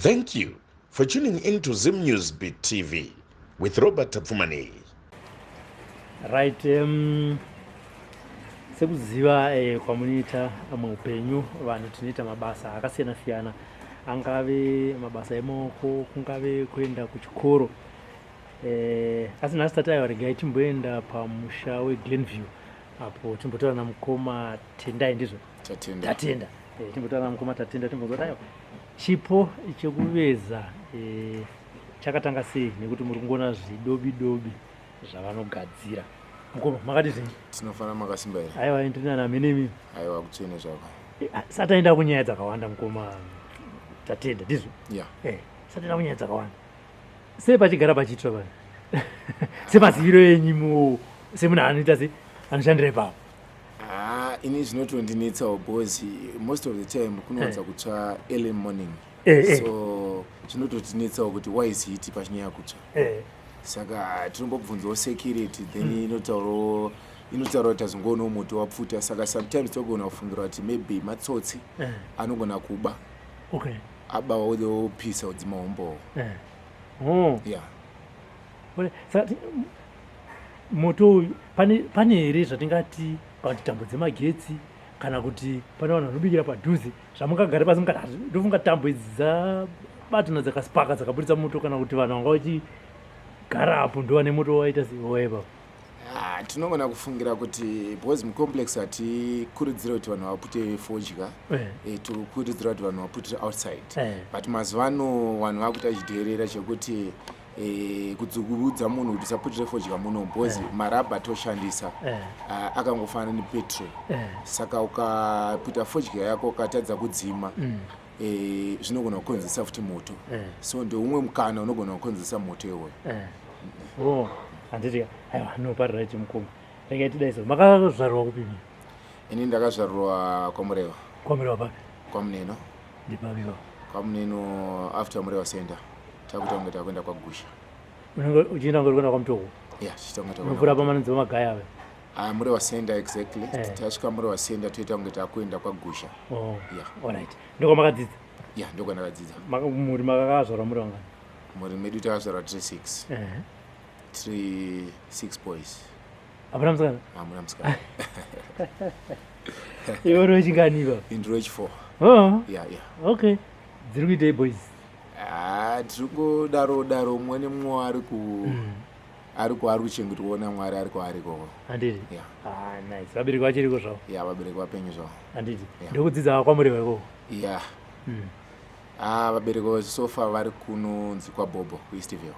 Thank you for tuning in to Zim News Beat TV with Robert Tapfumaneyi. Right, sekuziva kwamunoita muupenyu, vanhu tinoita mabasa akasiyana siyana, angave mabasa emaoko, kungave kuenda kuchikoro, asi nhasi tati aiwa, regai timboenda pamusha weGlenview apo timbotaura namukoma Tendai, ndizvo? Tatenda. Tatenda. Timbotaura namukoma Tatenda, timbonzwa kuti aiwa, chipo chekuveza chakatanga sei, nekuti muri kungoona zvidobi dobi zvavanogadzira. Mukoma, makati zvenyu? Tinofana, makasimba here? Aiwa, ndinana menemi. Aiwa, kutsvene zvako. Sataenda kunyaya dzakawanda, mukoma Tatenda, ndizvo? Ya. Sataenda kunyaya dzakawanda, sei pachigara pachiitwa vanhu semaziviro enyu semunhu anoita se anoshandira ipapo? Ah, ini zvinotondinetsawo because most of the time kunowanza kutsva early morning. So zvinototinetsawo kuti why is it pachinyanya kutsva. Saka tinombobvunzawo security, then inotaurawo kuti tazongoonawo moto wapfuta. Saka sometimes togona kufungira kuti maybe matsotsi anogona kuba, aba opisa kudzima umbowo. Oh. Yeah. Saka moto uyu, pane here zvatingati kana kuti tambo dzemagetsi, kana kuti pane vanhu vanobikira padhuze, zvamungagare pasi mukati, "Ah, ndofunga tambo idzi dzabatana dzakaspaka dzakaburitsa moto," kana kuti vanhu vanga vachigara apo ndo vane moto waita sewaipa? Ah, tinogona kufungira kuti because mucomplex hatikurudzire kuti vanhu vapute fodya. Tikurudzira kuti vanhu vaputire outside. But mazuva ano vanhu vakuita chidherera chekuti kudzungurudza munhu kuti usaputire fodya muno, because marabha atoshandisa akangofanana nepetrol. Saka ukaputa fodya yako ukatadza kudzima, zvinogona kukonzeresa futi moto. So ndeumwe mukana unogona kukonzeresa moto iwoyo. Oh, handiti? Aiwa, no, pariraiti mukoma, regai tidai. So makazvarwa kupi? Ini ndakazvarwa kwaMurewa. KwaMurewa papi? KwaMuneno. Ndipapiwa? KwaMuneno, after Murewa Center, takuita kunge takuenda kwaGusha. Unenge uchienda ngori kuenda kwaMutoko? Ya, tichiita kunge unopfuura pamanonzi pamagaya ave? Ah, Murewa Center exactly. Tasvika Murewa Center, toita kunge takuenda kwaGusha. Oh. Yeah. Alright, ndokwamakadzidza? Ya, ndokwandakadzidza. Muri makakazvarwa muri vangani? Mhuri medu takazvarwa tiri six. Tiri six boys. Hapana musikana? Hamuna musikana. Iwe uri wechinganiva? Indiro wechi4. Oh. Ya. Okay, dziri kuitei boys? Ah, tiri kungodaro daro, mumwe nemumwe ari kuchengetwawo naMwari, ari kwaari ikoko. Handiti? Ya. Ah, nice. Vabereki vachiriko zvavo? Ya, vabereki vapenyu zvavo. Handiti? Yeah. Ndokudzidza kwaMurewa ikoko? Ya. Ah, vabereki so far vari kunonzi kwaBhobho, kuEastville.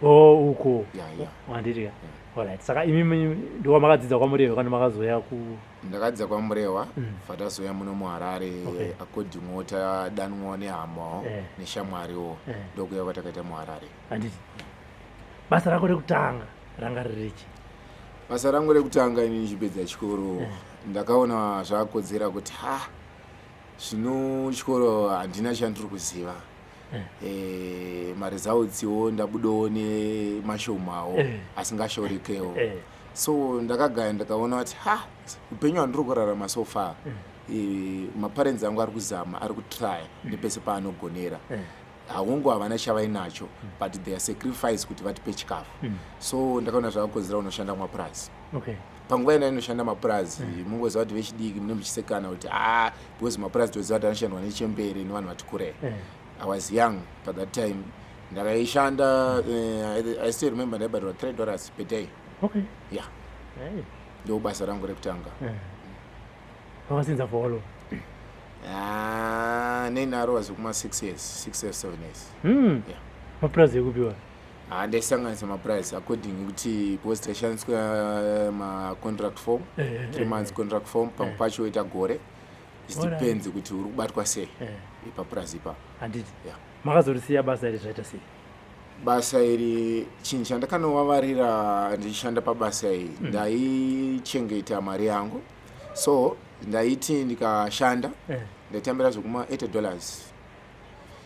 Oh, uko. Ya. Handiti ka? Alright, saka imimi ndokwamakadzidza kwaMurewa, kana makazoya ku Ndakadzidza kwaMurewa. Fatazoya muno muHarare. Accordingwo tadanwawo nehamawo neshamwariwo. Ndokuya kwatakaita muHarare. Handiti? Basa rako rekutanga ranga ririchi? Basa rangu rekutanga ini ndichipedza chikoro, ndakaona zvakakodzera kuti ha, zvino chikoro handina chandiri kuziva. Maresultsiwo ndabudawo nemashomawo asingashorekewo. So ndakagaya ndikaona kuti ha, upenyu hwandiri kurarama so far, maparents angu ari kuzama, ari kutrya nepese paanogonera. Haungu havana chavainacho, but they are sacrifice kuti vatipe chikafu. So ndakaona zvakakodzera unoshanda kumapurazi. Panguva ina inoshanda mapurazi, mungoziva kuti vechidiki mune muchisekana kuti a, because mapurazi toziva kuti anoshandwa nechembere nevanhu vati kurei. I was young by that time. Ndakaishanda, I still remember ndaibhadharwa $3 per day. Yeah. Hey. Ndo basa rangu rekutanga. Wakasenza for how long? Ah, nenaro was kuma 6 years, 6 years, 7 years. Yeah. Mapurazi ekupiwa? Ah, ndaisanganisa mapurazi according kuti because taishandiswa macontract form, 3 months contract form, pamwe pacho oita gore. It depends kuti uri kubatwa sei ipapurazi ipapo. Handiti? Yeah. Makazorisiya basa iri zvaita sei? Basa iri, chinhu chandakanovavarira ndichishanda pabasa iri, ndaichengeta mari yangu. So ndaiti ndikashanda, ndaitambira zvekuma $80.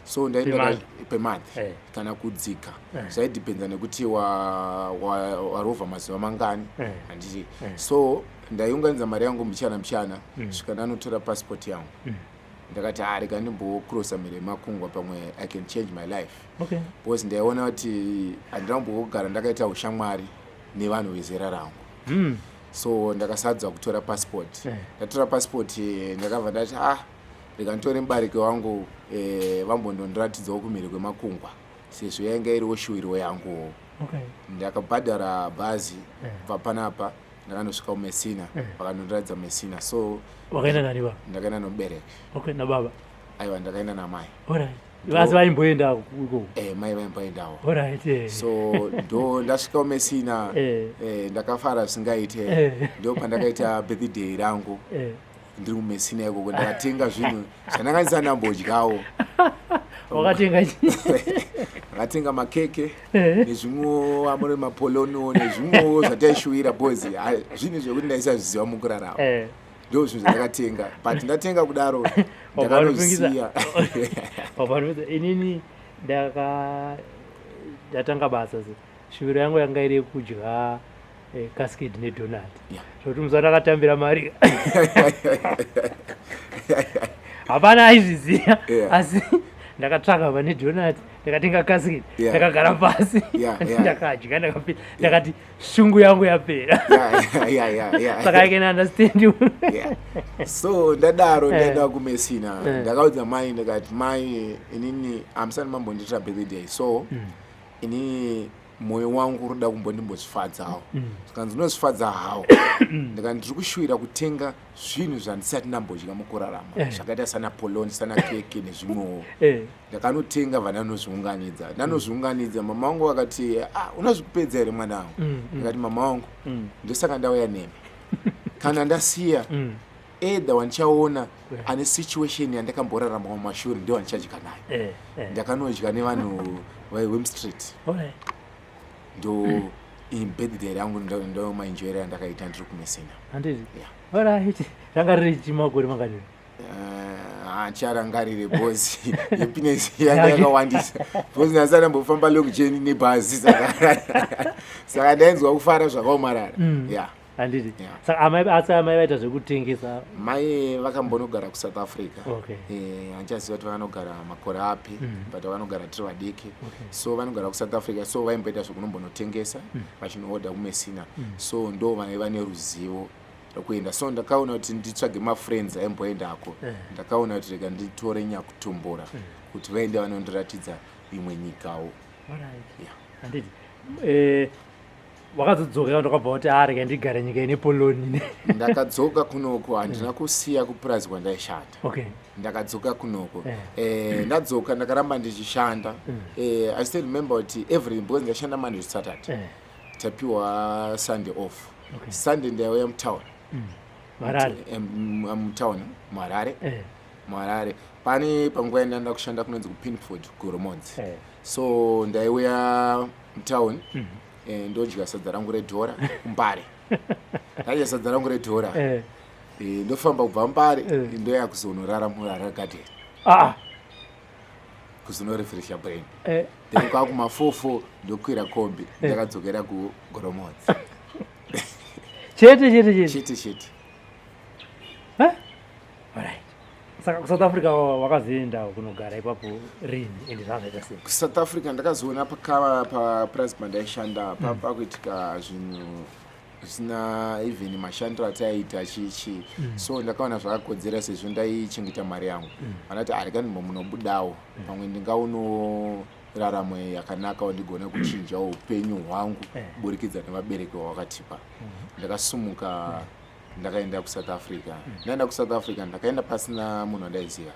So Per month? Per month. Kana kudzika. Zvaidhipendza nekuti warovha mazuva mangani. Handiti? So ndaiunganidza mari yangu mbichana mbichana, svika ndanotora passport yangu. Ndakati, "Ah, rega ndimbocrossa mhiri yemakungwa, pamwe I can change my life," because ndaiona kuti handina kumbogara ndakaita ushamwari nevanhu vezera rangu. So ndakasarudza kutora passport. Ndatora passport, ndakabva ndati, "Ah, rega nditore mubariki wangu, vambondondiratidzawo kumhiri kwemakungwa," sezvo yainge iriwo shuwiro yanguwo. Ndakabhadhara bhazi kubva panapa, ndakanosvika kuMessina. Vakandondiratidza Messina, so Wakaenda nani baba? Ndakaenda nomubereki. Okay, nababa? Aiwa, ndakaenda namai. Alright, vasi vaimboenda ikoko? Mai vaimboendawo. Alright. So ndo ndasvika kuMessina, ndakafara zvisingaite. Ndo pandakaita birthday rangu ndiri kuMessina ikoko. Ndakatenga zvinhu zvandanga ndisati ndambodyawo. Wakatenga chi? Ndakatenga makeke nezvimwewo, amuri mapolonio nezvimwewo zvataishuwira, because zvinhu zvekuti ndaisazviziva mukurarama. Ndo zvinhu zvandakatenga, but ndatenga kudaro, ndakanozisiya. Wapanopinza, inini ndatanga basa, se shuviro yangu yanga iri yekudya custard nedonut, zvokuti muzuva ndakatambira mari, hapana aizviziva, asi ndakatsvaka pane donut, ndakatenga custard, ndakagara pasi, ndakadya, ndakapera, ndakati shungu yangu yapera. Saka I can understand you. Yeah. So ndadaro, ndaenda kuMessina. Ndakaudza mai, ndikati, "Mai, inini hamusani mambondiitira birthday, so inini mwoyo wangu uri kuda kumbondimbozvifadzawo." Zvikanzi, "Unozvifadza hawo?" Ndikati, "Ndiri kushuwira kutenga zvinhu zvandisati ndambodya mukurarama, zvakaita sana polony, sana keke nezvimwewo." Ndakanotenga, vananozviunganidza, ndanozviunganidza. Mama vangu vakati, "Ah, unozvikupedza here, mwana wangu?" Ndikati, "Mama wangu, ndosaka ndauya nemi. Kana ndasiya, either wandichaona ane situation yandakamborarama mumashure, ndio wandichadya nayo." Ndakanodya nevanhu vemustreet. Ndo birthday rangu, ndo maenjoyero andakaita ndiri kuMessina. Handiti? Yeah. Alright, ranga riri chimakore mangani? Handicharangarire because happiness yanga yakawandisa, because ndasati ndambofamba long journey nebhazi, saka ndainzwa kufara zvakaomarara. Yeah. Handiti? Yeah. Saka amai, asi amai vaita zvekutengesa? Mai vakambonogara kuSouth Africa. Handichaziva kuti vakanogara makore api, but vakanogara tiri vadiki. So vanogara kuSouth Africa, so vaimboita zvekunombonotengesa, vachinoodha kuMessina. So ndo vaiva neruzivo rekuenda. So ndakaona kuti nditsvage mafriends aimboendako. Ndakaona kuti rega nditore nyakutumbura kuti vaende vanondiratidza imwe nyikawo. Yeah. Handiti? Wakazodzoka, ndakabva kuti, "A, rega ndigare nyika ine poloni." Ndakadzoka kunoko, handina kusiya kupurazi kwandaishanda. Ndakadzoka kunoko. Ndadzoka, ndakaramba ndichishanda. I still remember kuti every, because ndashanda Monday to Saturday, tapiwa Sunday off. Sunday ndaiuya mutown. Harare? Mutown muHarare. MuHarare pane panguva yandaenda kushanda kunonzi kuPinford, Goromonzi. So ndaiuya mutown, ndodya sadza rangu redhora kuMbare. Ndadya sadza rangu redhora, ndofamba kubva Mbare, ndoya kuzonorara muHarare Garden, kuzonorefresha brain. Then kwakumafofo ndokwira kombi, ndakadzokera kuGoromonzi. Chete chete chete? Chete chete. Eh? Alright. Saka kuSouth Africa wakazoenda kunogara ipapo rini, ende zvazvaita sei? KuSouth Africa ndakazoona pakava papurazi pandaishanda pakuitika zvinhu zvisina even mashandiro ataiita chichi. So ndakaona zvakakodzera, sezvo ndaichengeta mari yangu, vanati areka ndimbo munobudawo, pamwe ndingaono raramo yakanakawo, ndigone kuchinjawo upenyu hwangu kuburikidza nevabereki vavakatipa. Ndakasumuka, ndakaenda kuSouth Africa. Ndaenda kuSouth Africa, ndakaenda pasina munhu wandaiziva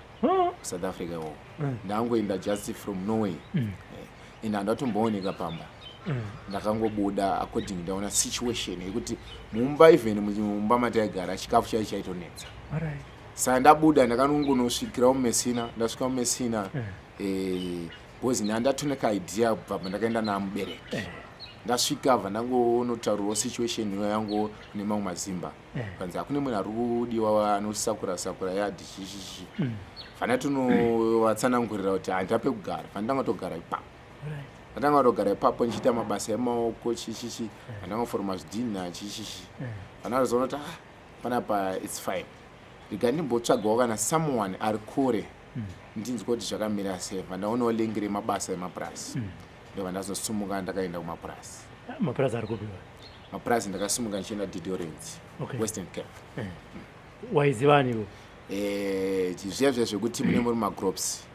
kuSouth Africa ikoko. Ndangoenda just from nowhere, and handatombooneka pamba. Ndakangobuda according ndaona situation yekuti mumba, even mumba mataigara, chikafu chai chaitonetsa. Saka ndabuda, ndakanongonosvikirawo muMessina. Ndasvika muMessina, because ndandatone kaidea kubva pandakaenda namubereki. Ndasvika, bva ndangonotaurawo situation iyo yangu nemamwe mazimba. Kanzi hakune munhu ari kudiwa anosakura sakura yadhi chichichi. Fana tonovatsanangurira kuti handina pekugara, fana togara ipapo. Ndatanga kutogara ipapo ndichiita mabasa emaoko, chichichi, handangoforoma zvidhinha, chichichi. Fana tozoona kuti, ah, panapa it's fine. Rega ndimbotsvagawo kana someone ari kure, ndinzwa kuti zvakamira sei. Vandaonawo link remabasa emapurasi, ndobva ndazosumuka ndakaenda kumapurasi. Mapurasi ari kupiwa? Mapurasi ndakasumuka ndichienda De Doorns, Western Cape. Waizivaniwo? Zviya zviya zvekuti mune muri magroups,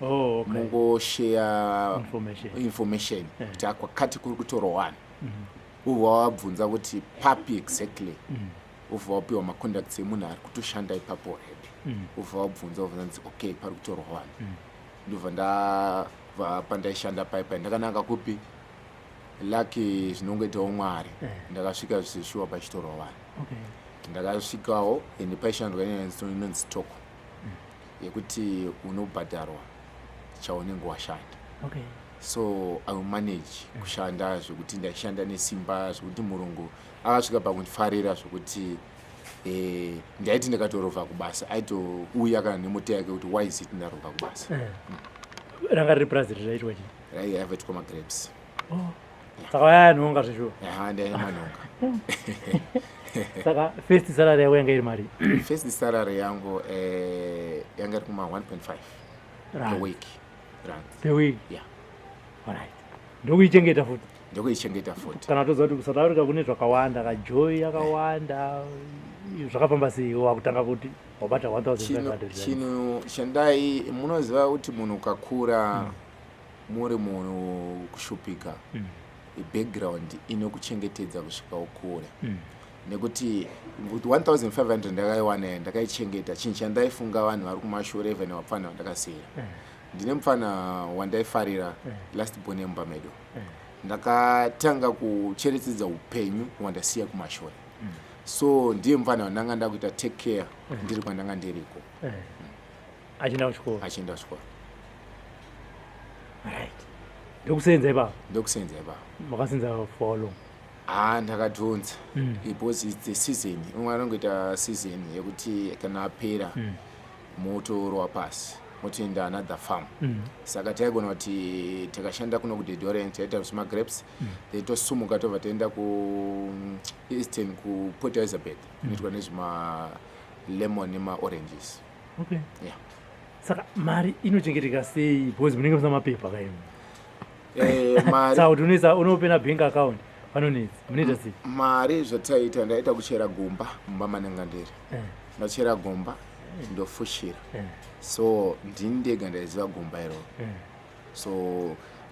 mungosheya information, information kuti kwakati kuri kutorwa wani. Ubva wabvunza kuti papi exactly, ubva wapiwa macontacts emunhu ari kutoshanda ipapo already. Ubva wabvunza, ubva nzi okay, pari kutorwa wani. Ndobva ndabva pandaishanda paipai, ndakananga kupi. Lucky, zvinongoitawo Mwari, ndakasvika zvishuwa pachitorwa wani. Ndakasvikawo ende paishandwa inonzi stock, yekuti unobhadharwa chaunenge washanda. So I will manage kushanda zvekuti ndaishanda nesimba, zvekuti murungu akasvika pakundifarira, zvekuti ndaiti ndakatorovha kubasa, aitouya kana nemota yake kuti why is it ndarovha kubasa. Ranga riri purazi riraitwa chii? Raivaitwa magrapes. Oh. Saka vayanhonga zvishuwa? Ha, ndaimanhonga. Saka first salary yako yanga iri mari? First salary yangu yanga iri kuma 1.5 per week, rand. Per week? Yeah. Alright, ndokuichengeta futi? Ndokuichengeta futi. Kana toziva kuti kuSouth Africa kune zvakawanda, kajoy yakawanda, zvakafamba sei wakutanga kuti wabata 1500? Chinhu chandai, munoziva kuti munhu ukakura muri munhu kushupika, background inokuchengetedza kusvika ukure. Nekuti 1500 ndakaiwana, ndakaichengeta. Chinhu chandaifunga, vanhu vari kumashure, even vapfana vandakasiyira. Ndine mupfana wandaifarira, last born yemumba medu. Ndakatanga kucherechedza upenyu hwandasiya kumashure. So ndiye mupfana wandanga ndakuita take care ndiri kwandanga ndiriko. Achienda kuchikoro? Achienda kuchikoro. Right, ndokusenza ipapo? Ndokusenza ipapo. Makasenza for how long? Ha, ndakadhonza, because it's the season. Umwe anongoita season yekuti kana apera, motorwa pasi, motoenda another farm. Saka taigona kuti takashanda kuno kuDe Doorns, taita zvemagrapes, then tosumuka tobva taenda kuEastern, kuPort Elizabeth, kunoitwa nezvema lemon nemaoranges. Yeah. Saka mari inochengeteka sei, because munenge musina mapepa kaimi? Mari Saka kuti unoisa, unopena bank account panonetsa, munoita sei? Mari zvataita, ndaita kuchera gomba mumba mananga ndiri. Ndachera gomba, ndofushira. So ndini ndega ndaiziva gomba iroro. So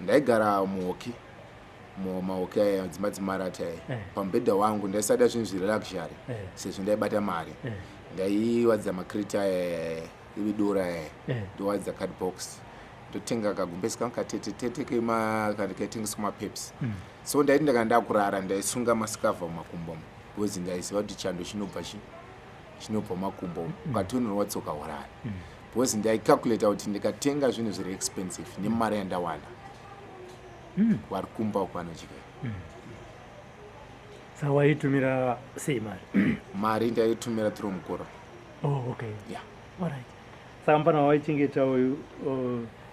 ndaigara muhoki, mahoki aya, dzimba dzemarata aya. Pamubhedha wangu ndaisada zvinhu zviri luxury, sezvo ndaibata mari. Ndaiwadza makreti aya idora aya, ndowadza cardbox, ndotenga kagumbezi kangu katetetete kaitengeswa mapeps. So ndaiti ndakanga ndakurara, ndaisunga masikavha mumakumbo umu, because ndaiziva kuti chando chinobva chinobva mumakumbo umu. Ukatonhorwa tsoka urara, because ndaicalculata kuti ndikatenga zvinhu zviri expensive nemari yandawana, vari kumba uko vanodya. Saka waitumira sei mari? Mari ndaitumira through mukuru. Oh, okay. Yeah. Alright, saka mufana waichengeta uyu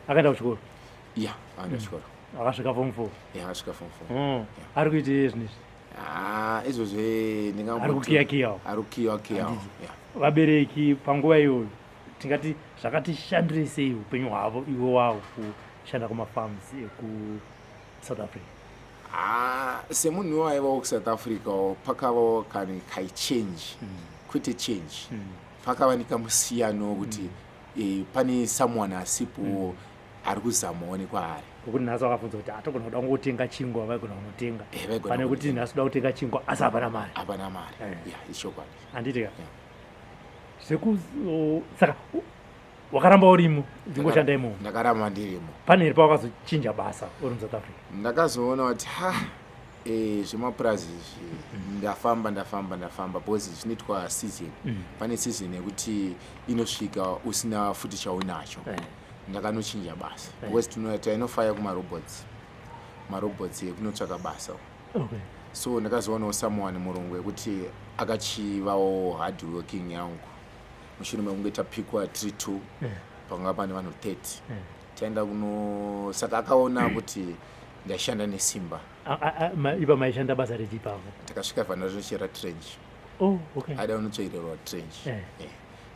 akaenda kuchikoro? Yeah, aenda kuchikoro. Akasvika form four? Yeah, akasvika form four. Oh. Ari kuitei zvinezvi? Ah, izvozvi ndinga Ari kukiyakiyawo? Ari kukiyakiyawo. Handiti. Yeah. Vabereki panguva iyoyo, tingati zvakatishandirei sei upenyu hwavo iwe wavo kushanda kumafarms ekuSouth Africa? Ah, semunhu waivawo kuSouth Africa, pakavawo kane kaichange, kwete change, pakava nekamusiyano kuti pane someone asipo ari kuzamawo nekwaari. Ngokuti nhasi vakabvunza kuti atogona kuda kungotenga chingwa, vaigona kunotenga. Vaigona pane kuti kunotenga. Nhasi kuda kutenga chingwa asi hapana mari. Hapana mari. Yeah, ichokwadi. Handiti ka? Saka wakaramba urimo uchingoshanda imomo? Ndakaramba ndirimo. Pane here pawakazochinja basa uri muSouth Africa? Ndakazoona kuti ha, zvemapurazi izvi, ndafamba, ndafamba, ndafamba, because zvinoitwa season. Pane season yekuti inosvika usina futi chaunacho. Ndakanochinja basa, because tainofaya kumarobots, marobots ekunotsvaka basa. So ndakazoonawo someone murungu yekuti akachivawo hard working yangu, mushure mekunge tapikwa tiri two, panga pane vanhu 30, taenda kuno. Saka akaona kuti ndaishanda nesimba. Ipa maishanda basa rechi ipapo? Takasvika vana rinochera trench. Oh, okay. Aida kunotsvairerwa trench.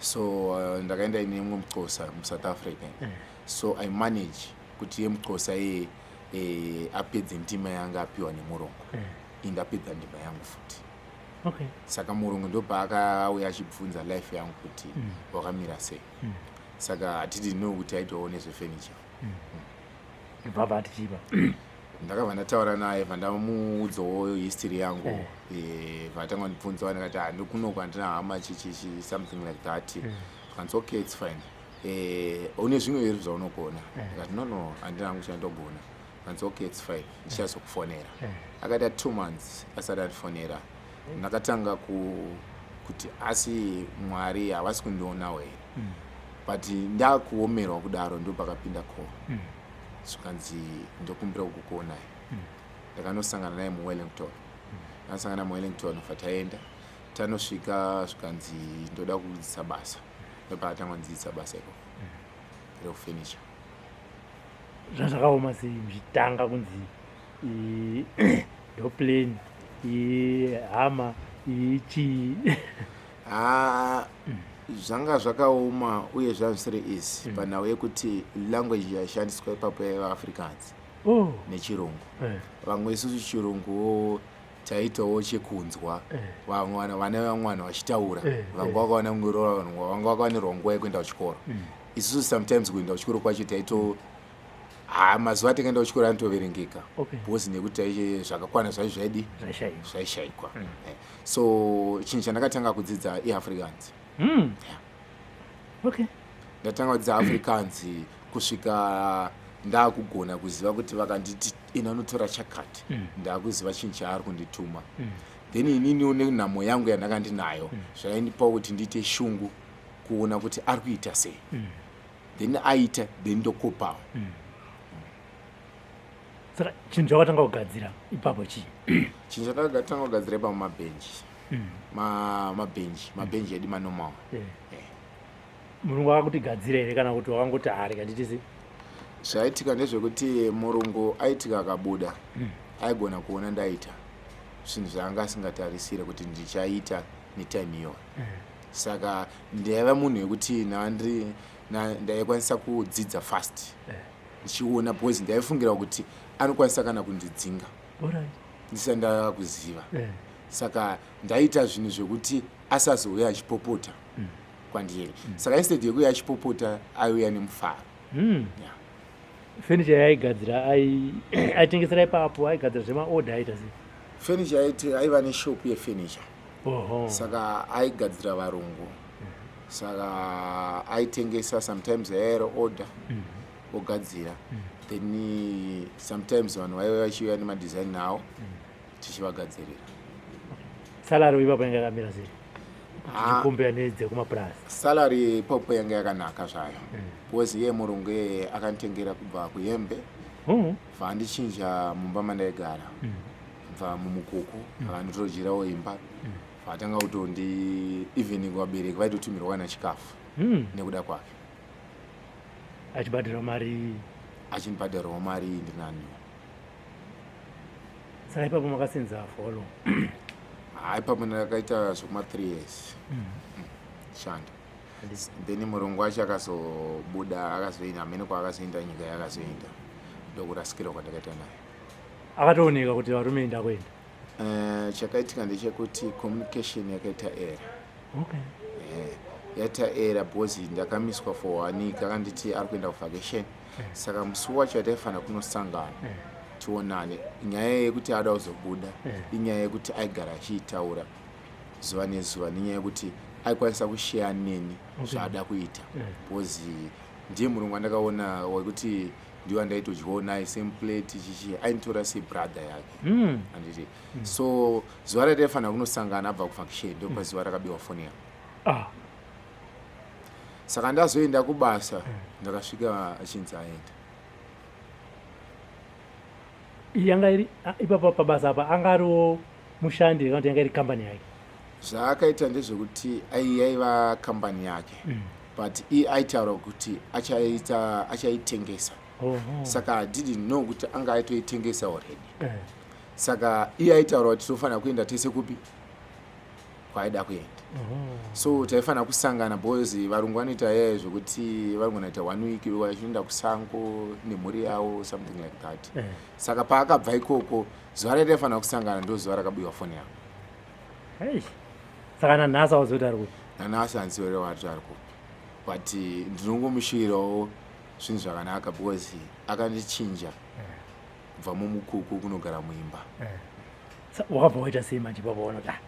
So ndakaenda ine mumwe muXhosa muSouth Africa. So I manage kuti iye muXhosa iye apedze ndima yanga apiwa nemurungu. Indapedza ndima yangu futi. Saka murungu ndopaakauya achibvunza life yangu kuti wakamira sei. Saka hatidi know kuti aitawo nezvefurniture. Baba atichipa. Ndakabva ndataura naye, bva ndamuudzawo history yangu. Vatanga kundibvunzawo, ndikati handikunoku, handina hama, chichichi, something like that. Zvikanzi, "Okay, it's fine. Une zvimwe here zvaunogona?" Ndikati, No, handina hangu chandogona." Kanzi, "Okay, it's fine, ndichazokufonera." Akaita 2 months asati andifonera. Ndakatanga kuti asi Mwari havasi kundionawo here? But ndakuomerwa kudaro, ndo pakapinda call. Zvikanzi, "Ndokumbira kukuonai." Ndakanosangana naye muWellington. Ndakasangana muWellington, fa taenda, tanosvika, zvikanzi, "Ndoda kudzidzisa basa." Ndopakatanga kundidzidzisa basa ikoko rekufurniture. Zvazvakaoma sei muchitanga kunzi door plane, hama, ichii? Ha, zvanga zvakaoma uye zvanga zvisiri easy panhau yekuti language yaishandiswa ipapo yaiva Afrikaans nechirungu. Vamwe isusu chirunguwo taitawo chekunzwa. Vamwe vana vamwe vanhu vachitaura, vanga vakawana ngoro, vanga vakawanirwa nguva yekuenda kuchikoro. Isusu sometimes kuenda kuchikoro kwacho taito, ha, mazuva atakaenda kuchikoro anotoverengeka because nekuti zvakakwana zvacho zvaidi Zvaishayikwa. Zvaishayikwa. So chinhu chandakatanga kudzidza iAfrikaans. Ndatanga kudzidza Afrikaans kusvika ndaakugona kuziva kuti vakanditi ina unotora chakati, ndaakuziva chinhu chaari kundituma. Then ininiwo nenhamo yangu yandanga ndinayo, zvaindipawo kuti ndiite shungu kuona kuti ari kuita sei. Then aita, then ndokopawo. Saka chinhu chawakatanga kugadzira ipapo chii? Chinhu chandakatanga kugadzira ipapo mabhenji. Mabhenji edu manormal. Murungu akakuti gadzira here, kana kuti wakangoti, "Hareka nditisi"? Zvaitika ndezvekuti murungu aitika akabuda, aigona kuona ndaita zvinhu zvaanga asingatarisire kuti ndichaita netime iyoyo. Saka ndaiva munhu wekuti ndaikwanisa kudzidza fast ndichiona, because ndaifungira kuti anokwanisa kana kundidzinga ndisati ndakuziva. Saka ndaita zvinhu zvekuti asazouya achipopota kwandiri. Saka instead yekuuya achipopota, aiuya nemufaro. Yeah. Furniture yaaigadzira, aitengesera ipapo, aigadzira zvemaorder, aita sei? Furniture aiva neshopu yefurniture. Saka aigadzira varungu, saka aitengesa. Sometimes aiera order, ogadzira. Then sometimes vanhu vaiva vachiuya nemadesign avo, tichivagadzirira. Salary ipapo yanga yakamira sei? Ah. Tichicompare nedzekumapurasi. Salary ipapo yanga yakanaka zvayo, because iye murungu iyeye akanditengera kubva kuhembe, bva andichinja mumba mandaigara, bva mumukuku akanditorojerawo imba, vatanga kutondi, even vabereki vaitotumirwa kana chikafu nekuda kwake. Achibhadhirwa mari? Achindibhadharawo mari ndinaniwo. Saka ipapo makasenza for long? Hai, ipapo ndakaita zvekuma 3 years shanda. Then murungu wacho akazobuda, akazoenda hamene kwaakazoenda, nyika yakazoenda, ndokurasikirwa kwandakaita naye. Akatooneka kuti varume ndakuenda? Chakaitika ndechekuti communication yakaita error. Yaita error because ndakamiswa for one week. Akanditi ari kuenda kuvacation, saka musi wacho ataifanira kunosangana tionane, nyaya yekuti ada kuzobuda inyaya yekuti aigara achiitaura zuva nezuva, nenyaya yekuti aikwanisa kusheya neni zvaada kuita, because ndiye murungu andakaona wekuti ndiwo andaitodyawo naye same plate, chichi, ainditora sebrother yake. Handiti? So zuva rataifanira kunosangana abva kuvacation, ndopazuva rakabiwa foni yangu. Saka ndazoenda kubasa, ndakasvika achinzi aenda. Yanga iri ipapo pabasa apa, anga ariwo mushandi kana kuti yanga iri kambani yake? Zvaakaita ndezvekuti yaiva kambani yake, but iye aitaura kuti achaita, achaitengesa. Saka I didn't know kuti anga aitoitengesa already. Saka iye aitaura kuti tofanira kuenda tese kupi kwaida kuenda. So taifanira kusangana because varungu vanoita yaya zvekuti vanogona kuita one week vachienda kusango nemhuri yavo, something like that. Saka paakabva ikoko, zuva rataifanira kusangana ndo zuva rakabiwa foni yangu. Hey. Saka nanhasi auzoti ari kupi? Nanhasi handizive wati ari kupi, but ndinongomushuvirawo zvinhu zvakanaka because akandichinja kubva mumukuku kunogara muimba. Wakabva waita sei manje papaona kuti, ah,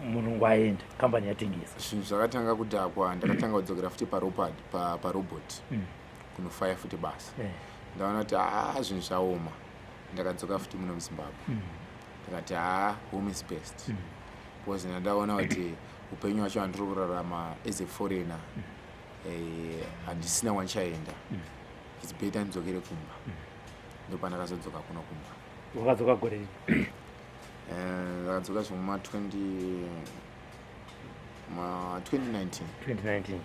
murungu aenda, kambani yatengesa? Zvinhu zvakatanga kudhakwa. Ndakatanga kudzokera futi parobot parobot kunofaya futi basa. Ndaona kuti haa, zvinhu zvaoma, ndakadzoka futi muno muZimbabwe. Ndikati, haa, home is best because ndandaona kuti upenyu hwacho handiri kurarama as a foreigner, handisina wandichaenda. It's better ndidzokere kumba. Ndopandakazodzoka kuno kumba. Wakadzoka gore ripi? Ndakadzoka zvemuma 20 ma 2019. 2019,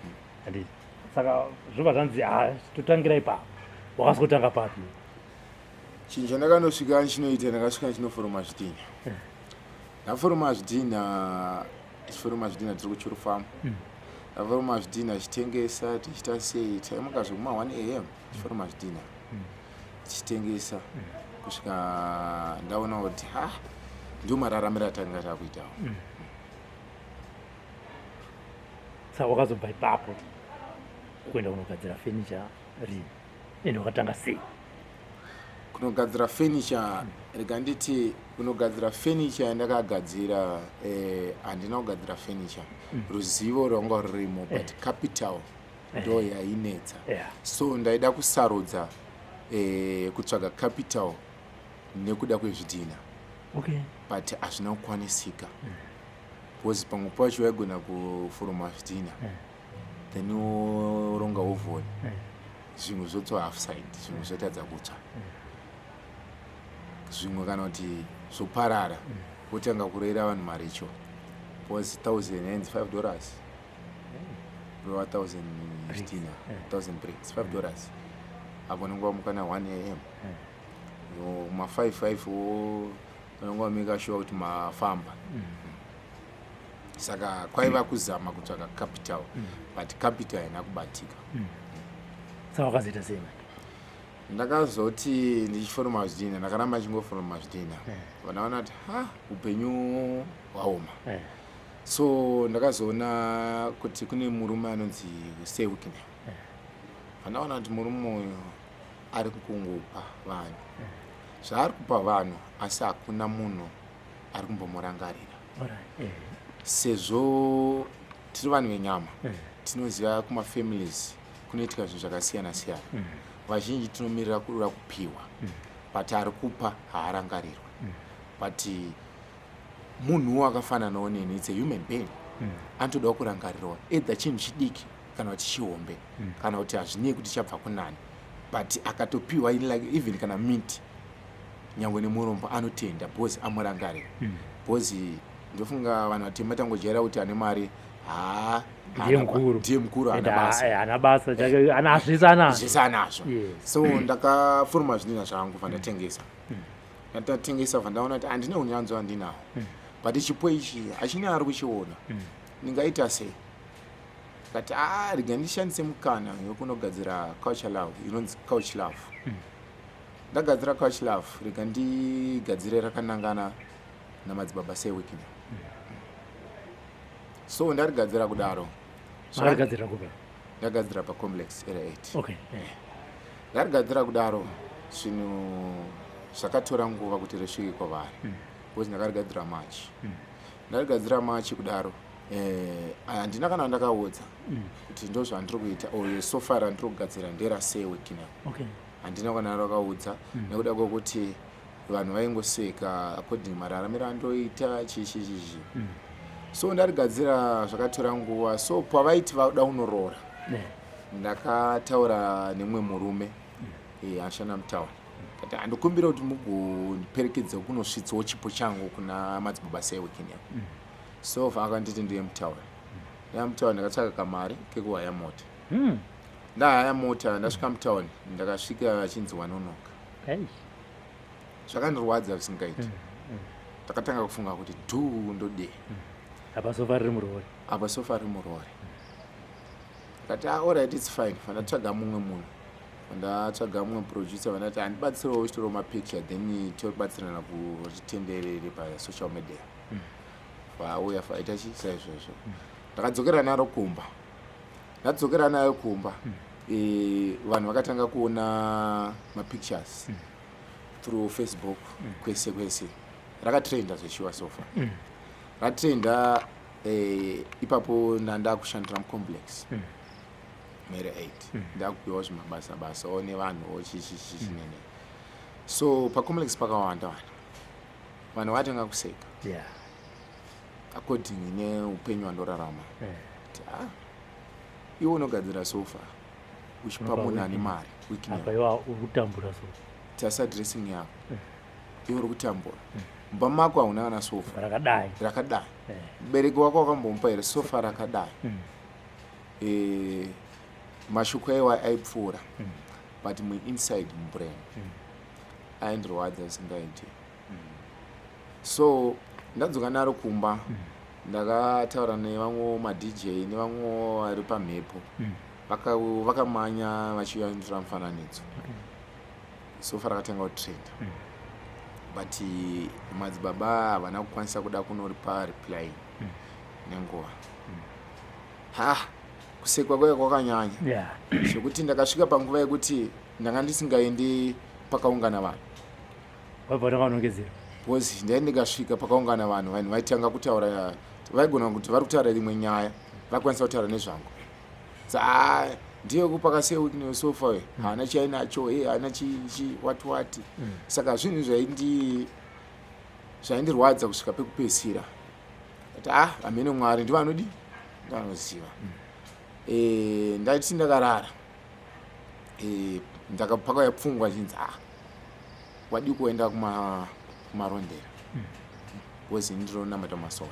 handiti? Saka zvobva zvanzi, ha, totangira ipapo. Wakazotanga papi? Chinhu chandakanosvika chinoita, ndakasvika ndichinoforoma zvidhina. Ndaforoma zvidhina, tichiforoma zvidhina tiri kuchuru farm. Ndaforoma zvidhina, tichitengesa, tichiita sei. Taimuka zvekuma 1 am, tichiforoma zvidhina, tichitengesa, kusvika ndaona kuti ha, ndio mararamiro atanga takuitawo. Saka wakazobva ipapo kuenda kunogadzira furniture rini, ende wakatanga sei? Kunogadzira furniture, rega nditi kunogadzira furniture yandakagadzira, handina kugadzira furniture. Ruzivo rwanga rurimo, but capital ndo yainetsa. So ndaida kusarudza kutsvaga capital nekuda kwezvidhina, but hazvina kukwanisika because pamwe pacho waigona kuforoma zvidhina, then woronga oven, zvimwe zvotsva half side, zvimwe zvotadza kutsva, zvimwe kana kuti zvoparara, wotanga kurera vanhu maricho because 1000 yainzi $5, rova 1000 zvidhina, 1000 bricks, $5. Apo unenge wamuka na 1 am, ma 5 5 unenge wameka sure kuti mafamba. Saka kwaiva kuzama kutsvaka capital, but capital haina kubatika. Saka wakazoita sei manje? Ndakazoti ndichiforoma zvidhina, ndakaramba ndichingoforoma zvidhina, vandaona kuti ha, upenyu hwaoma. So ndakazoona kuti kune murume anonzi Sir Wicknell. Vandaona kuti murume uyu ari kungopa vanhu zvaari kupa vanhu, asi hakuna munhu ari kumbomurangarira. Sezvo tiri vanhu venyama, tinoziva kumafamilies kunoitika zvinhu zvakasiyana siyana. Vazhinji tinomirira kuda kupiwa, but ari kupa haarangarirwe. But munhuwo akafananawo neni, it's a human being, anotodawo kurangarirwa, either chinhu chidiki kana kuti chihombe, kana kuti hazvinei kuti chabva kunani, but akatopiwa like even kana miti, nyangwe nemurombo anotenda because amurangarira. Because ndofunga vanhu vatema tangojaira kuti ane mari haa Ndiye mukuru. Ndiye mukuru, Ende haana basa. Haana basa chake, ana zvese anazvo. Zvese anazvo. So ndakaforoma zvidhina zvangu, vandatengesa. Ndatengesa, vandaona kuti handina unyanzvi handinawo, but chipo ichi hachina ari kuchiona, ndingaita sei? Kati a, rega ndishandise mukana wekunogadzira Couch Love, inonzi Couch Love. Ndagadzira Couch Love, rega ndigadzire rakanangana namadzibaba Sir Wicknell. So ndarigadzira kudaro. Makarigadzira kupi? Ndagadzira pacomplex area 8. Ndarigadzira kudaro, zvinhu zvakatora nguva kuti risvike kwavari because ndakarigadzira March. Ndarigadzira March kudaro, handina kana ndakaudza kuti ndo zvandiri kuita or sofa randiri kugadzira nderaSir Wicknell. Handina kana rakaudza nekuda kwekuti vanhu vaingoseka according mararamiro andoita, chichi chichi. So ndarigadzira, zvakatora nguva. So pavaiti vauda kunoroora, ndakataura nemumwe murume anoshanda mutauni, kati handikumbira kuti mugondiperekedza kunosvitsawo chipo changu kuna madzibaba Sir Wicknell. So akanditi ndiye mutauni. Ndaya mutauni, ndakatsvaka kamari kekuhaya mota. Ndahaya mota, ndasvika mutauni, ndakasvika achinzi wanonoka. Zvakandirwadza zvisingaiti. Ndakatanga kufunga kuti dhuu, ndodei? Apa sofa riri murori. Apa sofa riri murori. Ndikati, ah, alright, it's fine. Fandatsvaga mumwe munhu, ndatsvaga mumwe producer, vandati handibatsirewo uchitorawo mapicture, then tobatsirana kuti pasocial media. Vauya, faita chi saizvozvo. Ndakadzokera naro kumba. Ndadzokera nayo kumba, vanhu vakatanga kuona mapictures through Facebook, kwese kwese. Rakatrenda zveshuwa sofa. Ratrenda, ipapo ndanda kushandira mucomplex mere 8. Ndakupiwa zvimabasa basawo nevanhuwo, chichichichinene. So pacomplex pakawanda vanhu, vanhu vatanga kuseka according neupenyu hwandorarama, kuti ah, iwe unogadzira sofa uchipa Unopa munhu ane Wicknell. mari, Wicknell. Apa iwa uri kutambura so. Tasa dressing yako, iwe uri kutambura, mumba mako hauna kana sofa rakadai. Rakadai. Mubereki wako wakambomupa here sofa rakadai? Mashoko aiwa aipfuura, but muinside, mubrain, aindirwadza zvisingaiti. So ndadzoka naro kumba, ndakataura nevamwewo maDJ nevamwewo vari pamhepo. Vakamanya vachiuya nditora mufananidzo. Sofa rakatanga kutrenda, but madzibaba havana kukwanisa kuda kunoripa reply nenguva. Ha, kusekwa kwaiva kwakanyanya zvekuti ndakasvika panguva yekuti ndanga ndisingaendi pakaungana vanhu. Wabva watanga kunongedzera. Because ndai ndikasvika pakaungana vanhu, vanhu vaitanga kutaura, vaigona kuti vari kutaura imwe nyaya, vakwanisa kutaura nezvangu. Sa ndiye kupaka seWicknell sofa we, haana chainacho, e haana chi wati wati. Saka zvinhu zvaindirwadza kusvika pekupedzisira ati, ah, hamene, Mwari ndivo anodi, ndivanoziva. Ndaiti ndakarara, ndakapakauya pfungwa chinzi, ah, wadi kuenda kumarondera, because ini ndinonamata masowe.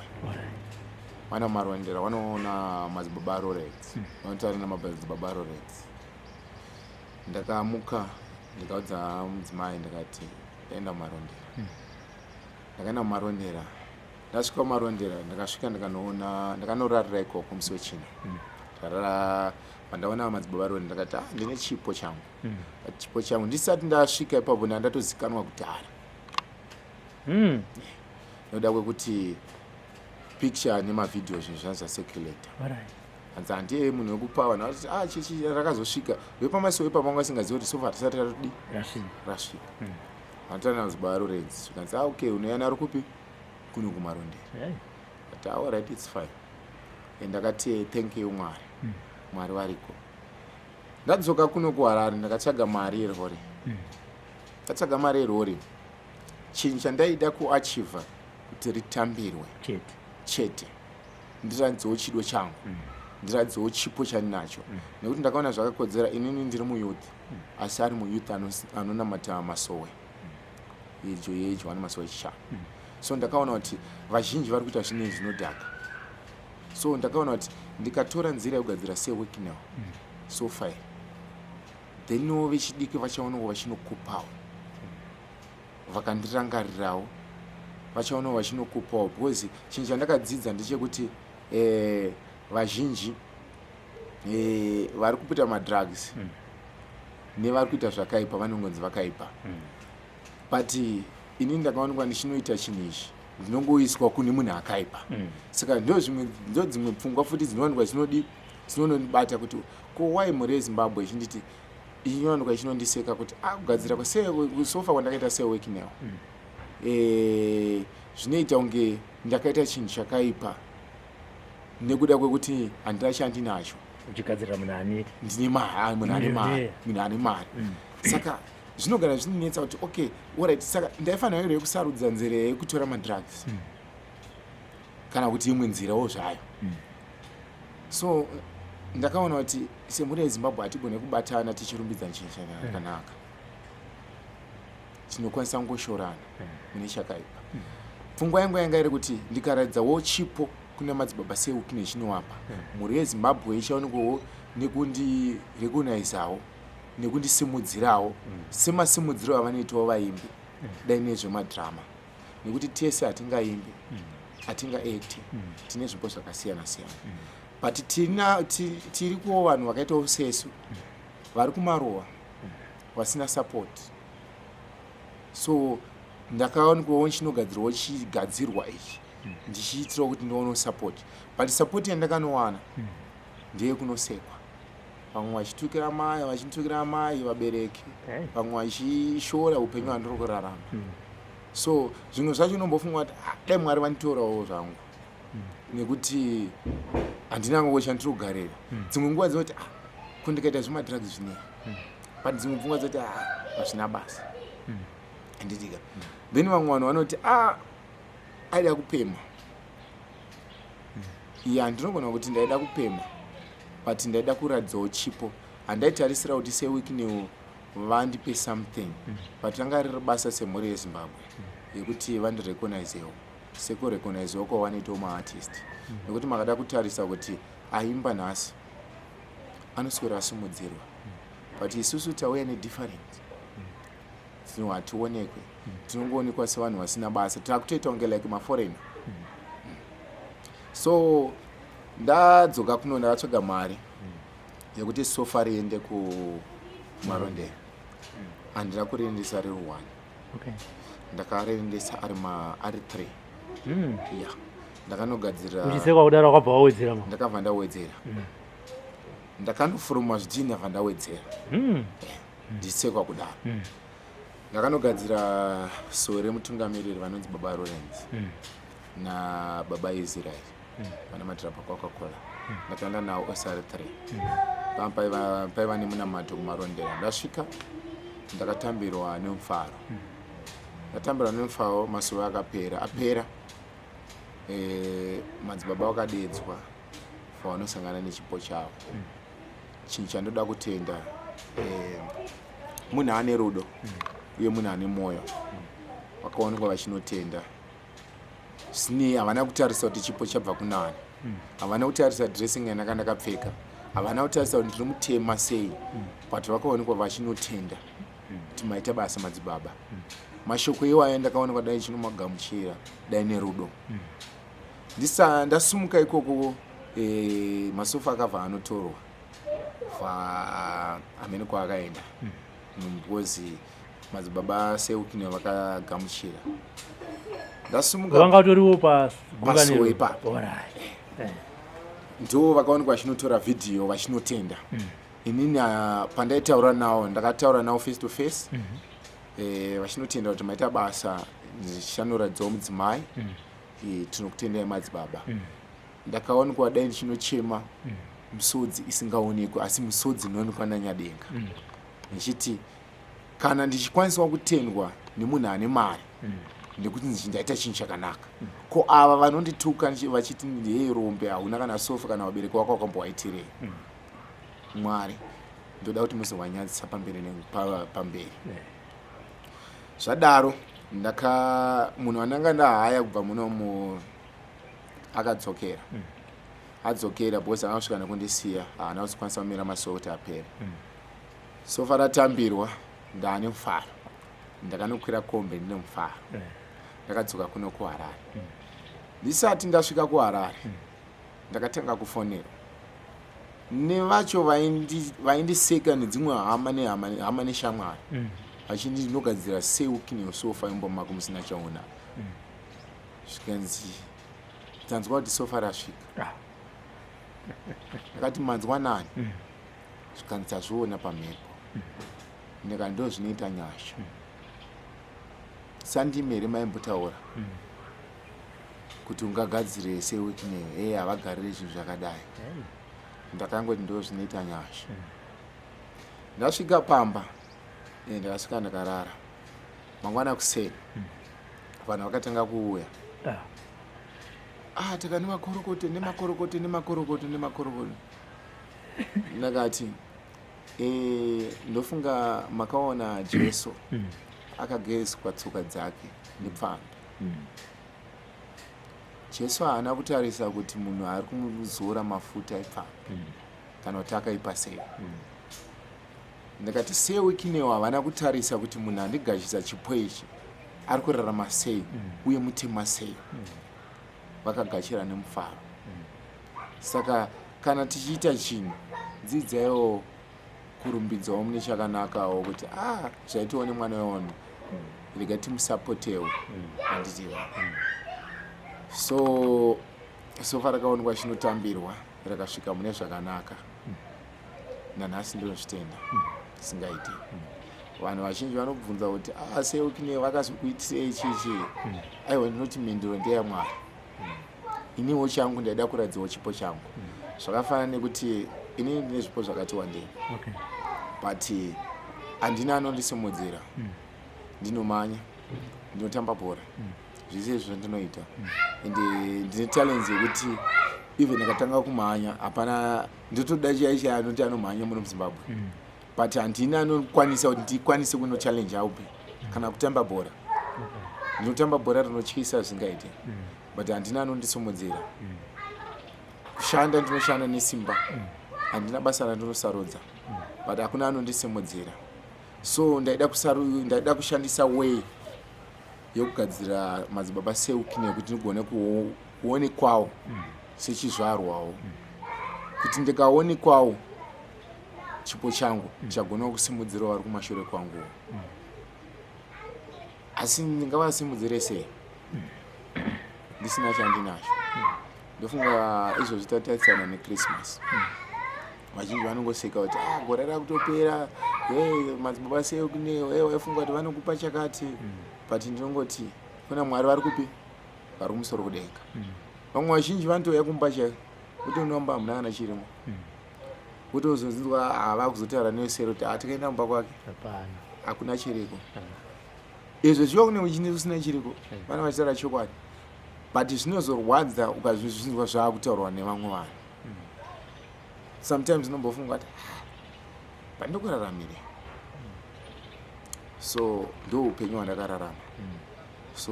Wana marondera wanoona madzibaba aRorex, vanotaura namadzibaba aRorex. Ndakamuka, ndikaudza mudzimai, ndikati ndaenda mumarondera. Ndakaenda mumarondera. Ndasvika mumarondera, ndakasvika ndikanoona, ndakanorarira ikoko musi wechina. Ndarara, pandaona madzibaba aRorex, ndakati, ah, ndine chipo changu. Chipo changu, ndisati ndasvika ipapo ndandatozikanwa kudhara noda kwekuti picture nemavhidhiyo, zvinhu zvanga zvacirculata. Hanzi handiye munhu wekupa vanhu vati, ah, chichi rakazosvika vepamasiwo ipapo vanga vasingazivi kuti sofa risati ratodi Rasvika. Rasvika. Vanotana madzibaba aRorex, zvikanzi, ah, okay, unoya naro kupi? Kuno kumarondera. Ati, ah, alright, it's fine. And ndakati, thank you Mwari, Mwari variko. Ndadzoka kuno kuHarare, ndakatsvaga mari yerori. Ndatsvaga mari yerori, chinhu chandaida kuachieva kuti ritambirwe chete. Chete, ndiratidzewo chido changu, ndiratidzewo chipo chandinacho, nekuti ndakaona zvakakodzera. Inini ndiri muyouth, asi ari muyouth anonamata masowe yejo yeJohane Masowe Chishanu. So ndakaona kuti vazhinji vari kuita zvinhu zvinodhaka. So ndakaona kuti ndikatora nzira yekugadzira seWicknell sofa iri, thenwo vechidiki vachaonawo vachinokupawo, vakandirangarirawo vachaonawo vachinokupawo, because chinhu chandakadzidza ndechekuti vazhinji vari kupita madrugs nevari kuita zvakaipa vanongonzi vakaipa. But inini ndakaonekwa ndichinoita chinhu ichi, ndinongoiswa kune munhu akaipa. Saka ndo zvimwe, ndo dzimwe pfungwa futi dzinowanikwa dzinodi dzinonondibata kuti ko why mhuri yeZimbabwe ichinditi, inowanikwa ichinondiseka kuti, ah, kugadzira sofa kwandakaita seWicknell, zvinoita kunge ndakaita chinhu chakaipa nekuda kwekuti handina chandinacho. Uchigadzirira munhu ane Ndine mari, munhu ane mari. Millionaire. Munhu ane mari. Saka zvinogara zvinonetsa kuti, okay, alright, saka ndaifanira here kusarudza nzira yekutora madrugs kana kuti imwe nzirawo zvayo? So ndakaona kuti semhuri yeZimbabwe hatigone kubatana tichirumbidza chinhu chakanaka. Tinokwanisa kungoshorana mune chakaipa. Pfungwa yangu yanga iri kuti ndikaratidzawo chipo kuna madzibaba seWicknell chinovapa, mhuri yeZimbabwe ichaonekwawo nekundirecognizawo, nekundisimudzirawo semasimudziro avanoitawo vaimbi dai nezvemadhirama, nekuti tese hatingaimbi. Hatingaacte, tine zvipo zvakasiyana siyana, but tiri kuwo vanhu vakaitawo sesu vari kumaruwa vasina support. So ndakaonekwawo chinogadzirwawo chigadzirwa ichi ndichiitirawo kuti ndionewo support, but support yandakanowana ndeyekunosekwa, vamwe vachitukira mai, vachitukira mai, vabereki, vamwe vachishora upenyu hwandiri kurarama. So zvimwe zvacho unombofunga kuti, "Ah, dai Mwari vanditorawo zvangu, nekuti handina ngo chandiri kugarira." Dzimwe nguva dzinoti, "Ah, ko ndikaita zvemadrugs zvinei?" But dzimwe pfungwa dzoti, "Ah, hazvina basa." Handitika? Then vamwe vanhu vanoti, "Ah, aida kupema." Ya, ndinogona kuti ndaida kupema, but ndaida kuratidzawo chipo. Handaitarisira kuti Sir Wicknell vandipe something, but ranga riri basa semhuri yeZimbabwe yekuti vandirecognizewo sekurecognizewo kwavanoitawo maartist, nekuti makada kutarisa kuti aimba nhasi anoswera asimudzirwa, but isusu tauya nedifferent tino hationekwe, tinongoonekwa sevanhu vasina basa, takutoita kunge like maforeigner. So ndadzoka kuno, ndakatsvaga mari yekuti sofa riende kuMarondera. Handina kuriendesa riri one. Ndakariendesa ari three. Ya, ndakanogadzira. Uchisekwa kudaro, wakabva wawedzera ma? Ndakabva ndawedzera. Ndakanofuruma zvidhini, ndabva ndawedzera. Ndichisekwa kudaro, ndakanogadzira so remutungamiriri vanonzi Baba Lawrence nababa Israel vanamatira paCoca-Cola. Ndakaenda nawo ose ari 3. Paiva nemunamato kuMarondera. Ndasvika, ndakatambirwa nemufaro, ndatambirwa nemufaro. Masuva akapera apera, madzibaba vakadedzwa pavanosangana nechipo chavo. Chinhu chandoda kutenda, munhu ane rudo uye munhu ane mwoyo. Vakaonekwa vachinotenda zvisinei, havana kutarisa kuti chipo chabva kunani, havana kutarisa dressing yandanga ndakapfeka, havana kutarisa kuti ndiri mutema sei, but vakaonekwa vachinotenda kuti, "Maita basa, madzibaba." Mashoko iwayo ndakaonekwa dai chinomagamuchira dai nerudo. Ndisa ndasumuka ikoko, masofa akabva anotorwa fa hamene kwaakaenda, because madzibaba Sir Wicknell vakagamuchira. Ndasumuka. Vanga vatoriwo Pasuo ipapo. Alright. Ndo vakaonekwa vachinotora vhidhiyo vachinotenda. Inini, pandaitaura nawo, ndakataura nawo face to face, vachinotenda kuti, "Maita basa, ndichanoratidzawo mudzimai. Tinokutendai, madzibaba." Ndakaonekwa dai ndichinochema misodzi isingaonekwi, asi misodzi inoonekwa naNyadenga, ndichiti kana ndichikwanisawo kutendwa nemunhu ane mari nekuti ndaita chinhu chakanaka, ko ava vanondituka vachiti ndiyei rombe, hauna kana sofa, kana vabereki vako vakambowaitirei? Mwari, ndoda kuti muzovanyadzisa pamberi pamberi. Zvadaro, ndaka munhu wandanga ndahaya kubva munomu akadzokera. Adzokera because akasvika nekundisiya, haana kuzokwanisa kumira masuo kuti apere. Sofa ratambirwa, ndaane mufaro. Ndakanokwira kombi ndine mufaro. Ndakadzoka kuno kuHarare. Ndisati ndasvika kuHarare, ndakatanga kufonerwa nevacho vaindiseka nedzimwe hama nehama, hama neshamwari, vachindi ndinogadzira sei Wicknell sofa imba mako musina chaona. Zvikanzi, "Tanzwa kuti sofa rasvika." Ndakati, "Manzwa nani?" Zvikanzi, "Tazviona pamhepo." Ndikati, "Ndo zvinoita nyasha. Sandimi here maimbotaura kuti ungagadzire Sir Wicknell? Hey, havagariri zvinhu zvakadai." Ndakangoti, "Ndo zvinoita nyasha." Ndasvika pamba, ndakasvika ndakarara. Mangwana kuseni vanhu vakatanga kuuya. Ah, taka nemakorokoto, nemakorokoto, nemakorokoto, nemakorokoto. Ndakati, "Ndofunga makaona Jesu akagezwa tsoka dzake nepfambi. Jesu haana kutarisa kuti munhu ari kumuzora mafuta epfambi kana kuti akaipa sei." Ndakati, "Sir Wicknell havana kutarisa kuti munhu andigashisa chipo ichi ari kurarama sei uye mutema sei." Vakagashira nemufaro. Saka kana tichiita chinhu, dzidzaiwo kurumbidzawo mune chakanakawo kuti ah, zvaitiwo nemwana wevanhu, rega timusapotewo, handitiva? So sofa rakaonekwa chinotambirwa, rakasvika mune zvakanaka. Nanhasi ndinozvitenda singaite. Vanhu vazhinji vanobvunza kuti, ah, Sir Wicknell vakazokuitirei chichi? Aiwa, ndinoti mhinduro ndeyamwari. Iniwo changu ndaida kuratidzawo chipo changu. Zvakafanana nekuti inini ndine zvipo zvakati wandei, but handina anondisimudzira. Ndinomanya, ndinotamba bhora, zvese izvo ndinoita, and ndine talents yekuti even ndakatanga kumhanya, hapana ndotoda chai chai anoti anomhanya muno muZimbabwe, but handina anokwanisa kuti ndikwanise kunochallenge aupi. Kana kutamba bhora, ndinotamba bhora rinotyisa zvingaite, but handina anondisimudzira. Kushanda, ndinoshanda nesimba, handina basa randinosarudza, but hakuna anondisimudzira. So ndaida kushandisa way yekugadzira madzibaba Sir Wicknell kuti ndigone kuonekwawo sechizvarwawo, kuti ndikaonekwawo chipo changu, ndichagona kusimudzira vari kumashure kwanguwo. Asi ndingavasimudzire sei ndisina chandinacho? Ndofunga izvozvi tatarisana neChristmas, vazhinji vanongoseka kuti, ah, gore rakutopera, hey, madzibaba Sir Wicknell, hey, waifunga kuti vanokupa chakati. But ndinongoti kuna Mwari vari kupi? Vari kumusoro kudenga. Vamwe vazhinji vanotouya kumba chaiko, kutonomba hamuna kana chirimo, kutozonzwa hava kuzotaura nesero kuti atikaenda mumba kwake Hapana. hakuna chiriko. Izvo zviva kune uchine usina chiriko, vana vachitaura chokwadi, but zvinozorwadza ukazvizvinzwa zvaakutaurwa nevamwe vanhu. Sometimes unombofunga kuti, "Ah, pandikuraramire?" So ndo upenyu hwandakararama. So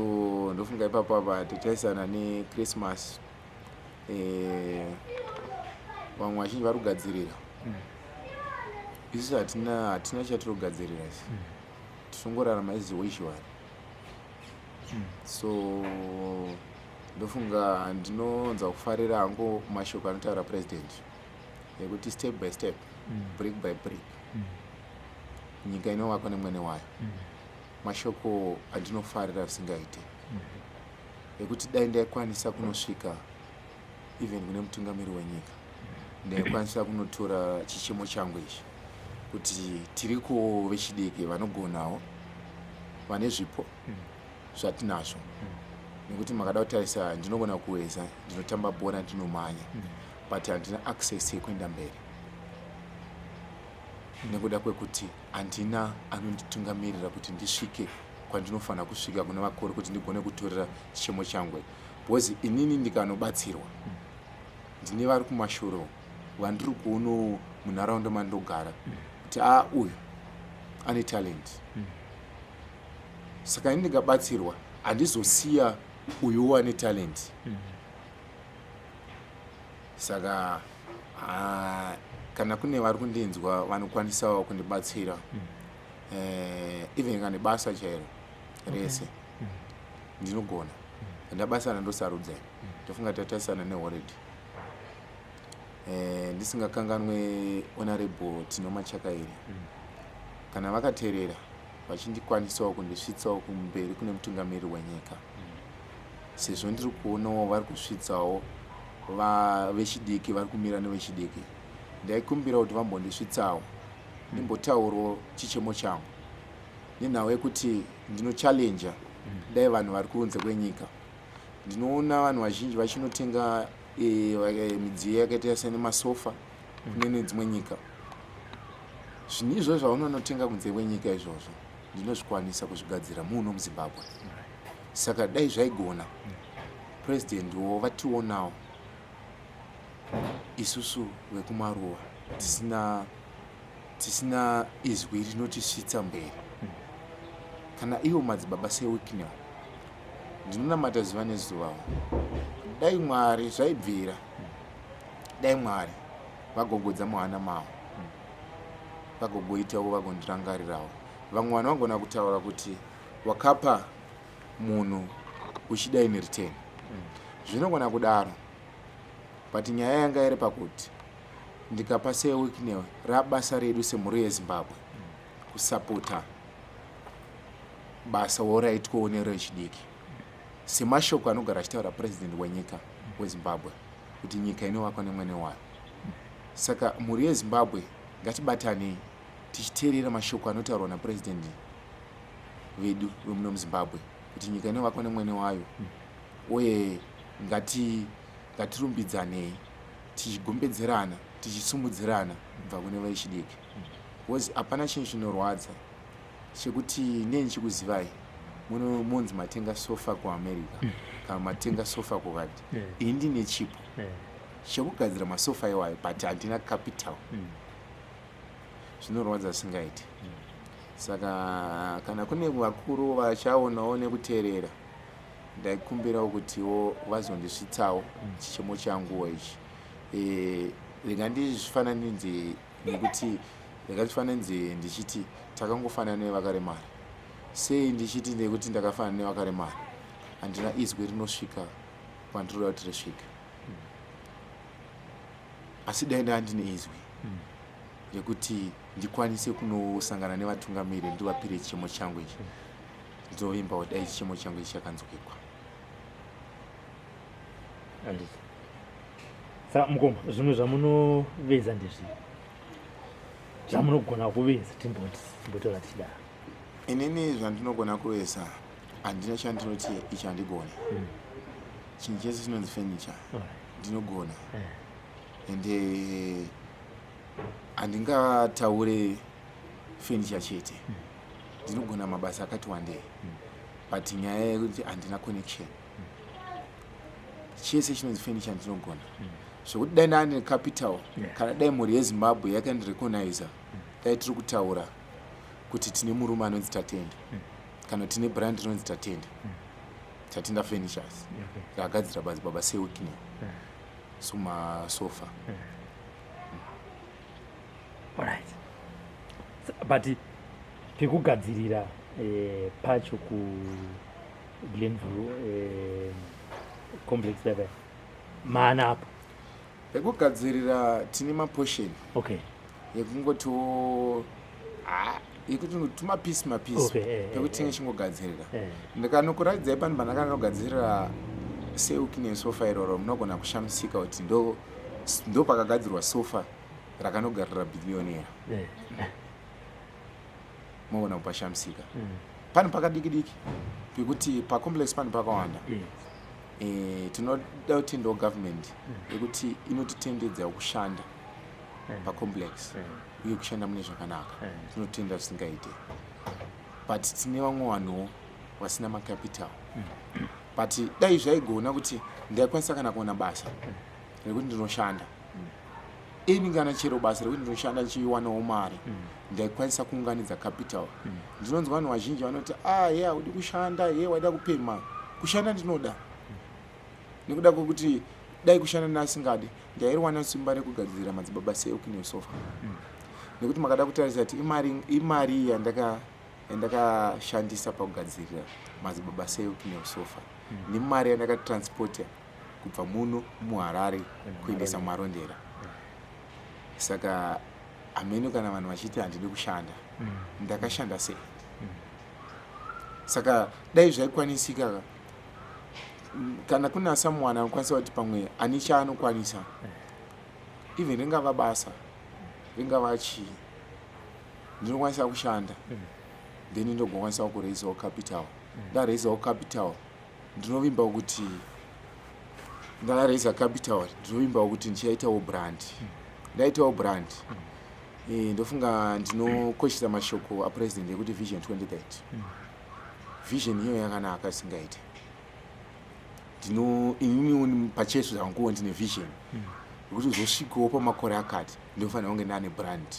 ndofunga ipapo apa tatarisana neChristmas, vamwe vazhinji vari kugadzirira, isusu hatina chatiri kugadzirira isi, tinongorarama as usual. So ndofunga ndinonzwa kufarira hangu mashoko anotaura president ekuti step by step, brick by brick, nyika inovakwa nemwene wayo. Mashoko andinofarira zvisingaite, ekuti dai ndaikwanisa kunosvika even kune mutungamiri wenyika, ndaikwanisa kunotora chichemo changu ichi kuti tiriko vechidiki vanogonawo, vane zvipo zvatinazvo. Nekuti makada kutarisa, ndinogona kuweza, ndinotamba bhora, ndinomhanya, but handina access yekuenda mberi nekuda kwekuti handina anonditungamirira kuti ndisvike kwandinofanira kusvika kune vakuru, kuti ndigone kutorera chichemo changu. Because inini ndikanobatsirwa, ndine vari kumashure vandiri kuonawo munharaunda mandogara kuti a uyu ane talent. Saka ini ndikabatsirwa, handizosiya uyuwo ane talent. Saka kana kune vari kundinzwa vanokwanisawo kundibatsira, even kana basa chairo rese, ndinogona. Handina basa randosarudza. Ndofunga tatarisana neholiday, ndisingakanganwe Honorable Tino Machakaire. Kana vakateerera vachindikwanisawo kundisvitsawo kumberi kune mutungamiri wenyika, sezvo ndiri kuonawo vari kusvitsawo vechidiki, vari kumira nevechidiki, ndaikumbira kuti vambondisvitsawo, ndimbotaurawo chichemo changu, nenhau yekuti ndinochallenja dai vanhu vari kunze kwenyika. Ndinoona vanhu vazhinji vachinotenga midziyo yakaita senemasofa kune nedzimwe nyika. Zvinhu izvozvo zvaunonotenga kunze kwenyika izvozvo, ndinozvikwanisa kuzvigadzira muno muZimbabwe. Saka dai zvaigona, purezidendiwo vationawo isusu vekumaruwa tisina izwi rinotisvitsa mberi. Kana ivo madzibaba Sir Wicknell, ndinonamata zuva nezuva, dai Mwari zvaibvira, dai Mwari vagogodza muhana mavo, vagogoitawo, vagondirangarirawo. Vamwe vanhu vagona kutaura kuti wakapa munhu uchida in return. Zvinogona kudaro, but nyaya yanga iri pakuti ndikapa Sir Wicknell rabasa redu semhuri yeZimbabwe kusapota basa wo raitwawo nerechidiki, semashoko anogara achitaura president wenyika weZimbabwe kuti nyika inovakwa nemwene wayo. Saka mhuri yeZimbabwe, ngatibatanei tichiteerera mashoko anotaurwa napurezidendi vedu vemuno muZimbabwe kuti nyika inovakwa nemwene wayo, uye ngatirumbidzaneyi tichigombedzerana, tichisumudzirana kubva kune vechidiki, because hapana chinhu chinorwadza chekuti nei ndichikuzivai muno monzi matenga sofa kuAmerica kana matenga sofa kukati, ini ndine chipo chekugadzira masofa iwayo, but handina capital. Zvinorwadza zvisingaiti. Saka kana kune vakuru vachaonawo nekuteerera, ndaikumbirawo kutiwo vazondisvitsawo chichemo changuwo ichi. Rega ndizvifananidze nekuti, rega ndifananidze ndichiti takangofanana nevakaremara. Sei ndichiti nekuti ndakafanana nevakaremara? Handina izwi rinosvika kwandinoda kuti risvike, asi dai ndaa ndine izwi rekuti ndikwanise kunosangana nevatungamiri, ndivapire chichemo changu ichi, ndinovimbawo dai chichemo changu ichi chakanzwikwa. Handiti. Saka mukoma, zvimwe zvamunoveza ndezvii zvamunogona kuveza? Timboti timbotaura tichidaro. Inini zvandinogona kuveza, handina chandinoti ichi handigoni. Chinhu chese chinonzi furniture ndinogona. Ende handingataure furniture chete, ndinogona mabasa akati wandei, but nyaya yekuti handina connection. Chese chinonzi furniture ndinogona, zvekuti dai ndaane capital, kana dai mhuri yeZimbabwe yakandirecogniza, dai tiri kutaura kuti tine murume anonzi Tatenda kana tine brand rinonzi Tatenda, Tatenda Furnitures, rakagadzira madzibaba Sir Wicknell sumasofa. Alright, but pekugadzirira pacho ku Glenview complex paipai maana apo? Pekugadzirira tine maportion yekungotiwo, yekuti tumapisi mapisi pekuti tinge chingogadzirira. Ndikanokuratidzai pano pandakanogadzirira Sir Wicknell sofa iroro, munogona kushamisika kuti ndo pakagadzirwa sofa rakanogarira billionaire. Mogona kupashamisika. Pane pakadiki diki pekuti pacomplex pane pakawanda. Tinoda kutendawo government yekuti inotitendedza kushanda pacomplex uye kushanda mune zvakanaka. Tinotenda zvisingaite, but tine vamwe vanhuwo vasina macapital. But dai zvaigona kuti ndaikwanisa kana kuona basa rekuti ndinoshanda ini, kana chero basa rekuti ndinoshanda ndichiwanawo mari, ndaikwanisa kuunganidza capital. Ndinonzwa vanhu vazhinji vanoti, "Ah, ye haudi kushanda, ye waida kupema." Kushanda ndinoda, nekuda kwekuti dai kushanda ndasingadi, ndairiwana simba rekugadzirira madzibaba Sir Wicknell sofa? Nekuti makada kutarisa kuti imari yandakashandisa pakugadzirira madzibaba Sir Wicknell sofa nemari yandakatransporta kubva muno muHarare kuendesa muMarondera. Saka hameno kana vanhu vachiti handidi kushanda, ndakashanda sei? Saka dai zvaikwanisika, kana kuna someone anokwanisa kuti pamwe ane chaanokwanisa, even ringava basa, ringava chii, ndinokwanisa kushanda, then ndogokwanisa kuraisawo capital. Ndaraisawo capital, ndinovimba kuti ndaraisa capital, ndinovimba kuti ndichaitawo brand. Ndaitawo brand, ndofunga ndinokoshesa mashoko apresident ekuti Vision 2030. Vision iyo yakanaka isingaite. Ndino ininiwo pachesu zvanguwo ndine vision yekuti uzosvikawo pamakore akati ndinofanira kunge ndaane brand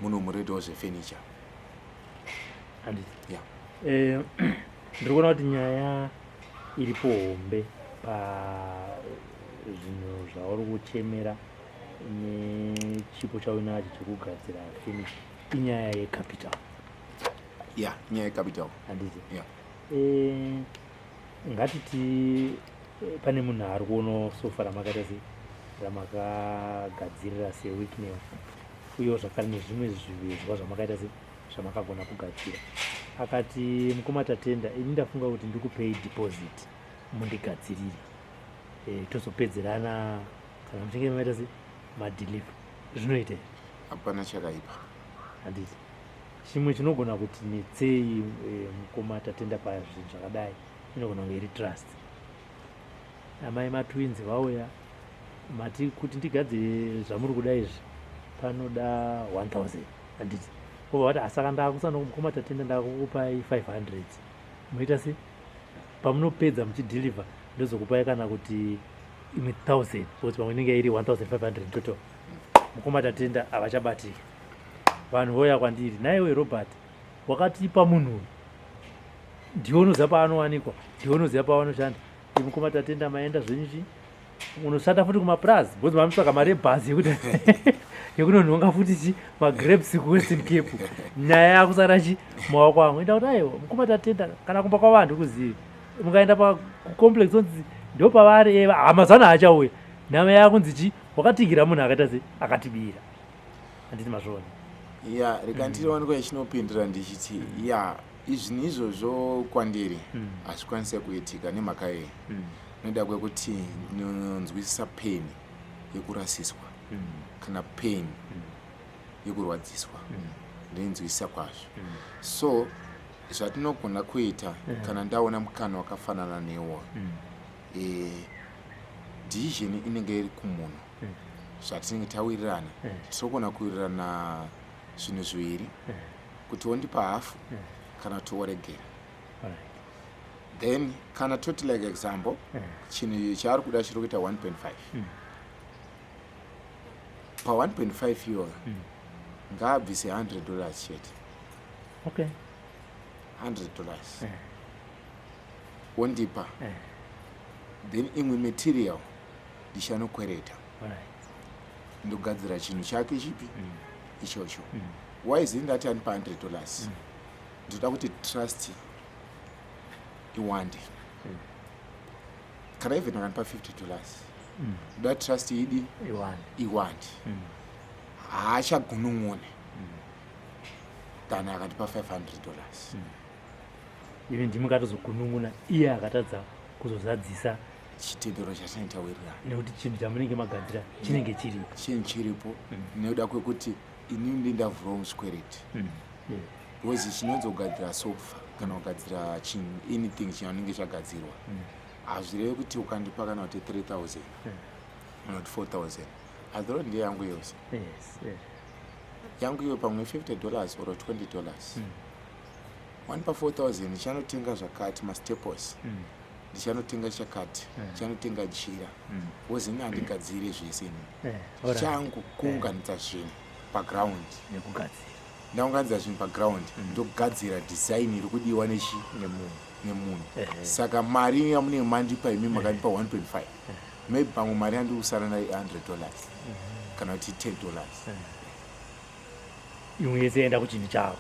muno muredawo zvefurniture. Handiti. Yeah. Ndiri kuona kuti nyaya iripo hombe pazvinhu zvauri kuchemera nechipo chauinacho chekugadzira furniture inyaya yecapital. Yeah, nyaya yecapital. Handiti. Yeah. Ngatiti Pane munhu ari kuonawo sofa ramakaita sei, ramakagadzirira seWicknell, uyewo zvakare nezvimwe zvivezwa zvamakaita sei, zvamakagona kugadzira. Akati, "Mukoma Tatenda, ini ndafunga kuti ndikupei deposit mundigadzirire, tozopedzerana kana muchinge maita sei, madeliver." Zvinoita here? Hapana chakaipa. Handiti chimwe chinogona kuti netsei, mukoma Tatenda, pazvinhu zvakadai inogona kunge iri trust. Amai matwins vauya, mati kuti ndigadzire zvamuri kuda izvi panoda 1000, handiti? Obva vati, "Asaka ndakusana, mukoma Tatenda, ndakukupai 500, munoita sei? Pamunopedza muchideliver ndozokupai kana kuti imwe 1000," because pamwe inenge iri 1500 total. Mukoma Tatenda havachabatika. Vanhu voya kwandiri, "Naiwe Robert, wakatipa munhu uyu, ndiwe unoziva paanowanikwa, ndiwe unoziva paanoshanda." Mukoma Tatenda, maenda zvenyu chi unoshanda futi kumapurazi because mamutsvaka mari yebhazi yekuti yekunonhonga futi chi magrapes kuWestern Cape. Nyaya yakusara chi maoko angu. Enda kuti, "Aiwa, mukoma Tatenda, kana kumba kwavo handikuzivi. Mukaenda pakucomplex onzi ndo pavari." Hama zano haachauya. Nhama yakunzi chi wakatigira munhu akaita sei, akatibira. Handiti mazviona? Ya, rega ndiwanikwa ichinopindura ndichiti, ya, izvinhu izvozvo kwandiri hazvikwanise kuitika. Nemhaka yei? Noda kwekuti ndinonzwisisa pain yekurasiswa kana pain yekurwadziswa, ndinonzwisisa kwazvo. So zvatinogona kuita, kana ndaona mukana wakafanana neuwo, decision inenge iri kumunhu. Zvatinenge tawirirana, tinogona kuwirirana zvinhu zviviri, kuti wondipa hafu kana kuti woregera. Then kana toti, like example, chinhu chaari kuda chiri kuita 1.5, pa1.5 iyoyo ngaabvise $100 chete. $100 wondipa, then imwe material ndichanokwereta, ndogadzira chinhu chake chipi ichocho. Waizi ndati andipa $100, ndoda kuti trust iwande. Kana even akandipa $50, ndoda trust idi iwande. Iwande. Haachagunun'une than akandipa $500. Ivi ndimi katozogunun'una iye akatadza kuzozadzisa chitendero chatinenge tawirirana. Nekuti chinhu chamunenge magadzira chinenge chiripo. Chinhu chiripo, nekuda kwekuti inini ndindavhurawo musvikwereti, because chinonzi kugadzira sofa kana kugadzira chinhu, anything chinenge chagadzirwa, hazvirevi kuti ukandipa kana kuti 3000 kana kuti 4000, hazvireva ndiye yangu yose. Yangu iyo pamwe $50 or $20. Wandipa 4000, ndichanotenga zvakati, mastaples, ndichanotenga chakati, ndichanotenga jira, because ini handigadziri zvese inini. Changu kuunganidza zvinhu paground. Nekugadzira. Ndaunganidza zvinhu paground, ndogadzira design iri kudiwa nechi nemunhu. Nemunhu. Saka mari yamunenge mandipa imi, makandipa 1.5, maybe pamwe mari yandiri kusara nayo $100 kana kuti $10. Imwe yese yaenda kuchinhu chavo.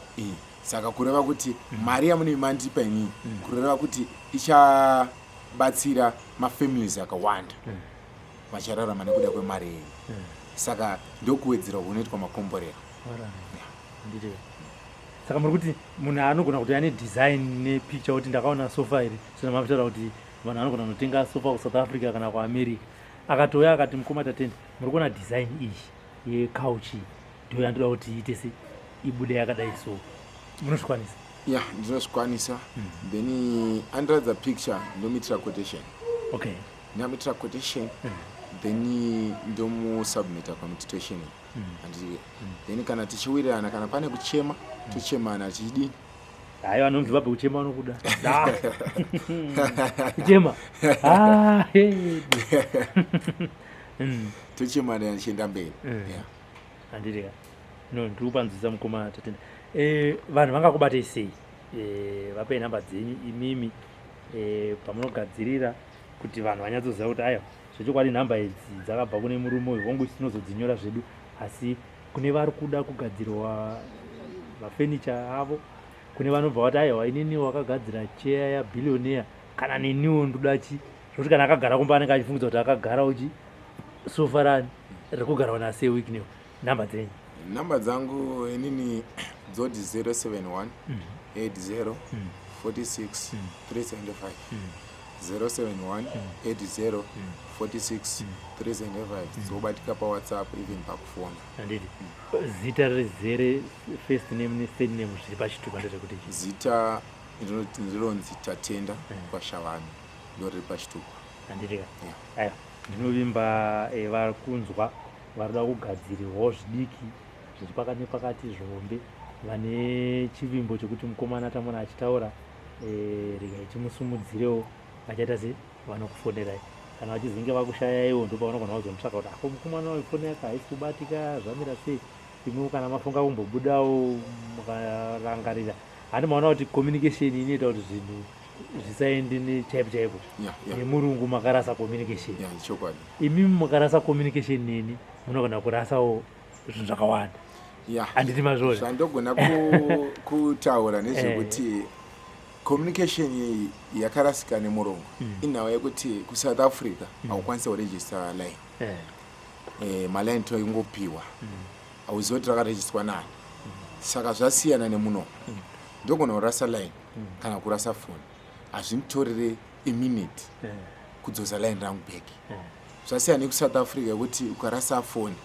Saka kureva kuti mari yamunenge mandipa inini, kureva kuti ichabatsira mafamilies akawanda vachararama nekuda kwemari yenyu. Saka ndokuwedzera kunoitwa makomborero. Ndiri saka muri kuti munhu anogona kuti ane design nepicture kuti ndakaona sofa iri, sina mapitaura kuti vanhu vanogona kunotenga sofa kuSouth Africa kana kuAmerica, akatouya akati, "Mukoma Tatenda, muri kuona design iyi yecouch iyi, ndo yandoda kuti iite se ibude yakadai," so munozvikwanisa? Ya, ndinozvikwanisa. Then andiratidza picture, ndomuitira quotation. Ndamuitira quotation, then ndomusubmita pamutation, handiti? Then kana tichiwirirana, kana pane kuchema, tochemana tichidini. Hayi, vanhu vemuZimbabwe kuchema vanokuda. Kuchema. Ah, hey. Tochemana tichienda mberi. Yeah. Handiti ka? No, ndiri kupanzwisa, mukoma Tatenda. Vanhu vangakubatei sei? Vapei nhamba dzenyu imimi, pamunogadzirira, kuti vanhu vanyatsoziva kuti aiwa, zvechokwadi nhamba idzi dzakabva kune murume uyu. Hongu, isu tinozodzinyora zvedu, asi kune vari kuda kugadzirwa mafenicha avo, kune vanobva vati, "Aiwa, inini wakagadzira cheya yabillionaire, kana neniwo ndoda chi Zvokuti kana akagara kumba anenge achifungidza kuti akagara uchi sofa rani rekugarwa naSir Wicknell. Nhamba dzenyu? Nhamba dzangu inini dzoti 071 80 46 375, 071 80 46 375. Dzobatika paWhatsApp, even pakufona. Handiti zita rizere, first name nesurname zviri pachitupa ndezvekuti chii? Zita ndinonzi Tatenda Kwashavani, ndo riri pachitupa. Handiti ka? Yeah. Aiwa, ndinovimba vari kunzwa, vari kuda kugadzirirwawo zvidiki zviri pakati nepakati, zvihombe, vane chivimbo chekuti mukomana tamona achitaura, regai timusumudzirewo, vachaita se vanokufonerai. Kana vachizinge vakushayaiwo, ndopavanogona kuzomutsvaka kuti ako mukomana uyu foni yake haisi kubatika, zvamira sei? Imwewo kana mafunga kumbobudawo mukarangarira, handi maona kuti communication inoita kuti zvinhu zvisaendi nechaipo chaipo? Nemurungu makarasa communication. Yeah, chokwadi. Imimi mukarasa communication neni, munogona kurasawo zvinhu zvakawanda. Handiti mazvona? Zvandogona kutaura nezvekuti communication iyi yakarasika nemurungu inhau yekuti kuSouth Africa haukwanisi kuregister line. Maline toingopiwa, hauzivi kuti rakarejistwa nani. Saka zvasiyana nemuno, ndogona kurasa line kana kurasa foni, hazvinditorere a minute kudzosa line rangu back. Zvasiyana nekuSouth Africa yekuti ukarasa foni,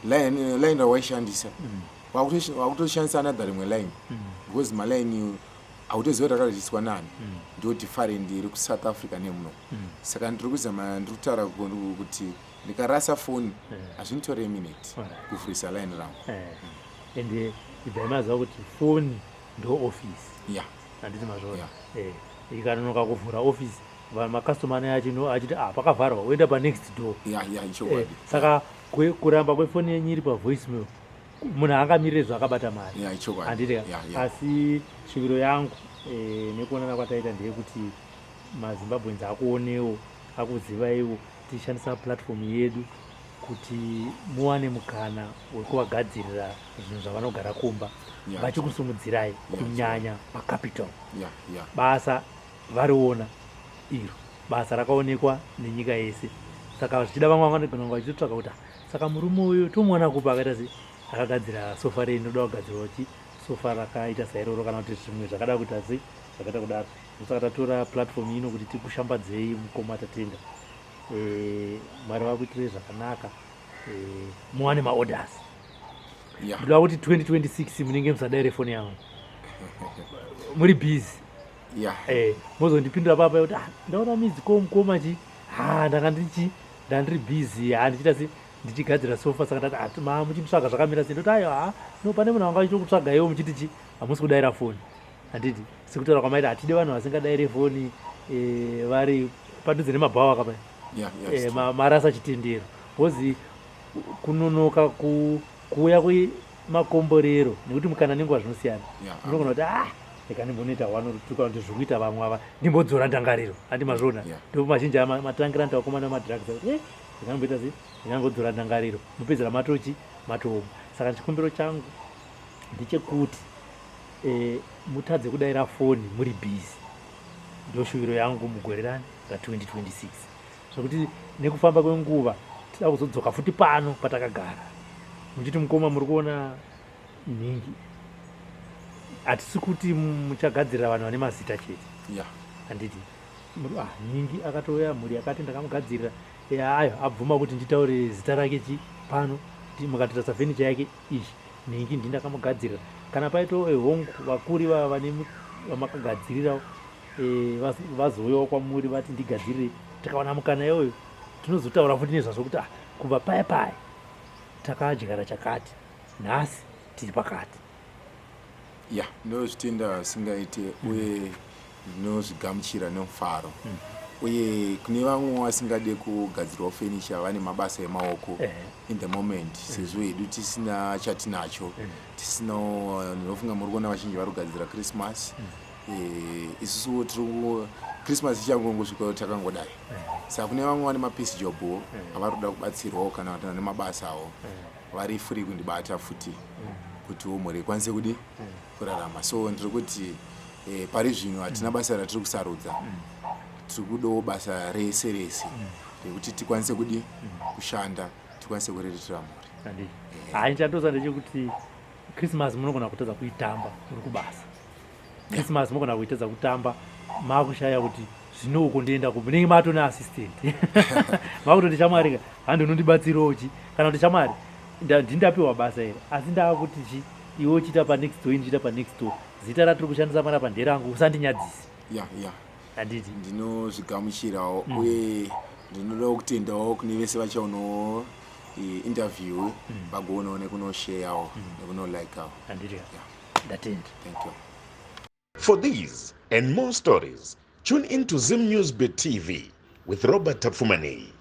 line rawaishandisa wakutoshandisa another rimwe line, because maline hautoziva kuti rakarejistwa nani. Ndo different iri kuSouth Africa nemuno. Saka ndiri kuzama, ndiri kutaura kuti ndikarasa foni hazvinditorere minute kuvhurisa line rangu. Ende ibvai maziva kuti foni ndo office. Handiti mazvona? Yeah. Ikanonoka kuvhura office, makastoma anenge achiti, "Ah, pakavharwa," oenda panext door. ya ichokwadi. Saka kuramba kwefoni yenyu iri pavoicemail, munhu angamirire zvaakabata mari. Ya, ichokwadi. Handiti? Ya. Asi shuviro yangu nekuonana kwataita ndeyekuti maZimbabweans akuonewo, akuzivaiwo, tichishandisa platform yedu kuti muwane mukana wekuvagadzirira zvinhu zvavanogara kumba vachikusumudzirai, kunyanya pacapital. Basa variona iro, basa rakaonekwa nenyika yese. Saka zvichida vamwe vanogona kunge vachitotsvaka kuti, "Ah, saka murume uyu tomuona kupa akaita sei, akagadzira sofa rei? Inoda kugadzirwa chi sofa rakaita sairoro," kana kuti zvimwe zvakada kuita sei, zvakaita kudaro. Saka tatora platform ino kuti tikushambadzei, mukoma Tatenda. Mwari vakuitirei zvakanaka, muwane maorders. Ndoda kuti 2026 munenge musadaire foni yangu, muri busy. Mozondipindura papa kuti, "Ah, ndaona midzi ko mukoma chi ha ndanga ndichi ndandiri busy, ha ndichiita se ndichigadzira sofa, saka ndati, ah, ma muchinditsvaga zvakamira sei?" Ndoti, "Aiwa, ha no, pane munhu anga achitokutsvaga iwo muchiti chi hamusi kudaira foni." Handiti sekutaura kwamaita, hatidi vanhu vasingadaire foni, vari padhuze nemabhawa kapa. Yeah, it's true. Marasa chitendero, because kunonoka kuuya kwemakomborero nekuti mukana nenguva zvinosiyana. Unogona kuti, "Ah, reka ndimbonoita one or two," kana kuti, "Zviri kuita vamwe ava, ndimbodzora ndangariro." Handi mazviona? Yeah. Ndo mazhinji matangira nti vakomana vemadrugs kuti, "Ndingamboita sei, ndingangodzora ndangariro," mupedzera matochi matooma. Saka chikumbiro changu ndechekuti mutadze kudaira foni muri busy. Ndo shuviro yangu mugore rani ra2026, zvekuti nekufamba kwenguva tida kuzodzoka futi pano patakagara muchiti, "Mukoma, muri kuona nhingi." Hatisi kuti muchagadzirira vanhu vane mazita chete. Handiti ah, nhingi akatouya, mhuri yakati ndakamugadzirira. Ayo abvuma kuti nditaure zita rake chi pano, mukatotarisa fenicha yake izvi, nhingi ndi ndakamugadzirira. Kana paitawo ehongu vakuri vava vane vamakagadzirirawo, vazouyawo kwamuri vati ndigadzirire, tikawana mukana iyoyo tinozotaura futi nezvazvo kuti, ah, kubva paya paya takadyara chakati, nhasi tiri pakati. Ya, ndinozvitenda singaite uye ndinozvigamuchira nemufaro. Uye kune vamwe vasingade kugadzirwawo fenicha, vane mabasa emaoko in the moment, sezvo hedu tisina chatinacho, tisinawo. Ndinofunga muri kuona vazhinji vari kugadzira Christmas. Isusuwo tiri Christmas ichangongosvika takangodai. Saka kune vamwe vane mapiece jobwo avari kuda kubatsirwawo, kana kuti vane mabasawo, vari free kundibata futi kutiwo mhuri ikwanise kudi kurarama. So ndiri kuti pari zvino hatina basa ratiri kusarudza. Tiri kudawo basa rese rese rekuti tikwanise kudi kushanda, tikwanise kuriritira mhuri. Handiti. Hai, chandoza ndechekuti Christmas munogona kutadza kuitamba muri kubasa. Christmas munogona kuitadza kutamba, makushaya kuti zvino uko ndoenda kupi. Munenge matone assistant, makutoti, "Shamwari ka, handi unondibatsirawo chi," kana kuti, "Shamwari, ndindapiwa basa iri, asi ndaakuti chi, iwe uchiita panext door, ndichiita panext door. Zita ratiri kushandisa panapa nderangu, usandinyadzisi." Handiti? Ndinozvigamuchirawo uye ndinodawo kutendawo kune vese vachaonawo interview, vagoonawo nekunosharewo nekunolikewo. Handiti? Ndatenda. Thank you. For these and more stories, tune in to Zim News Bit TV with Robert Tafumani.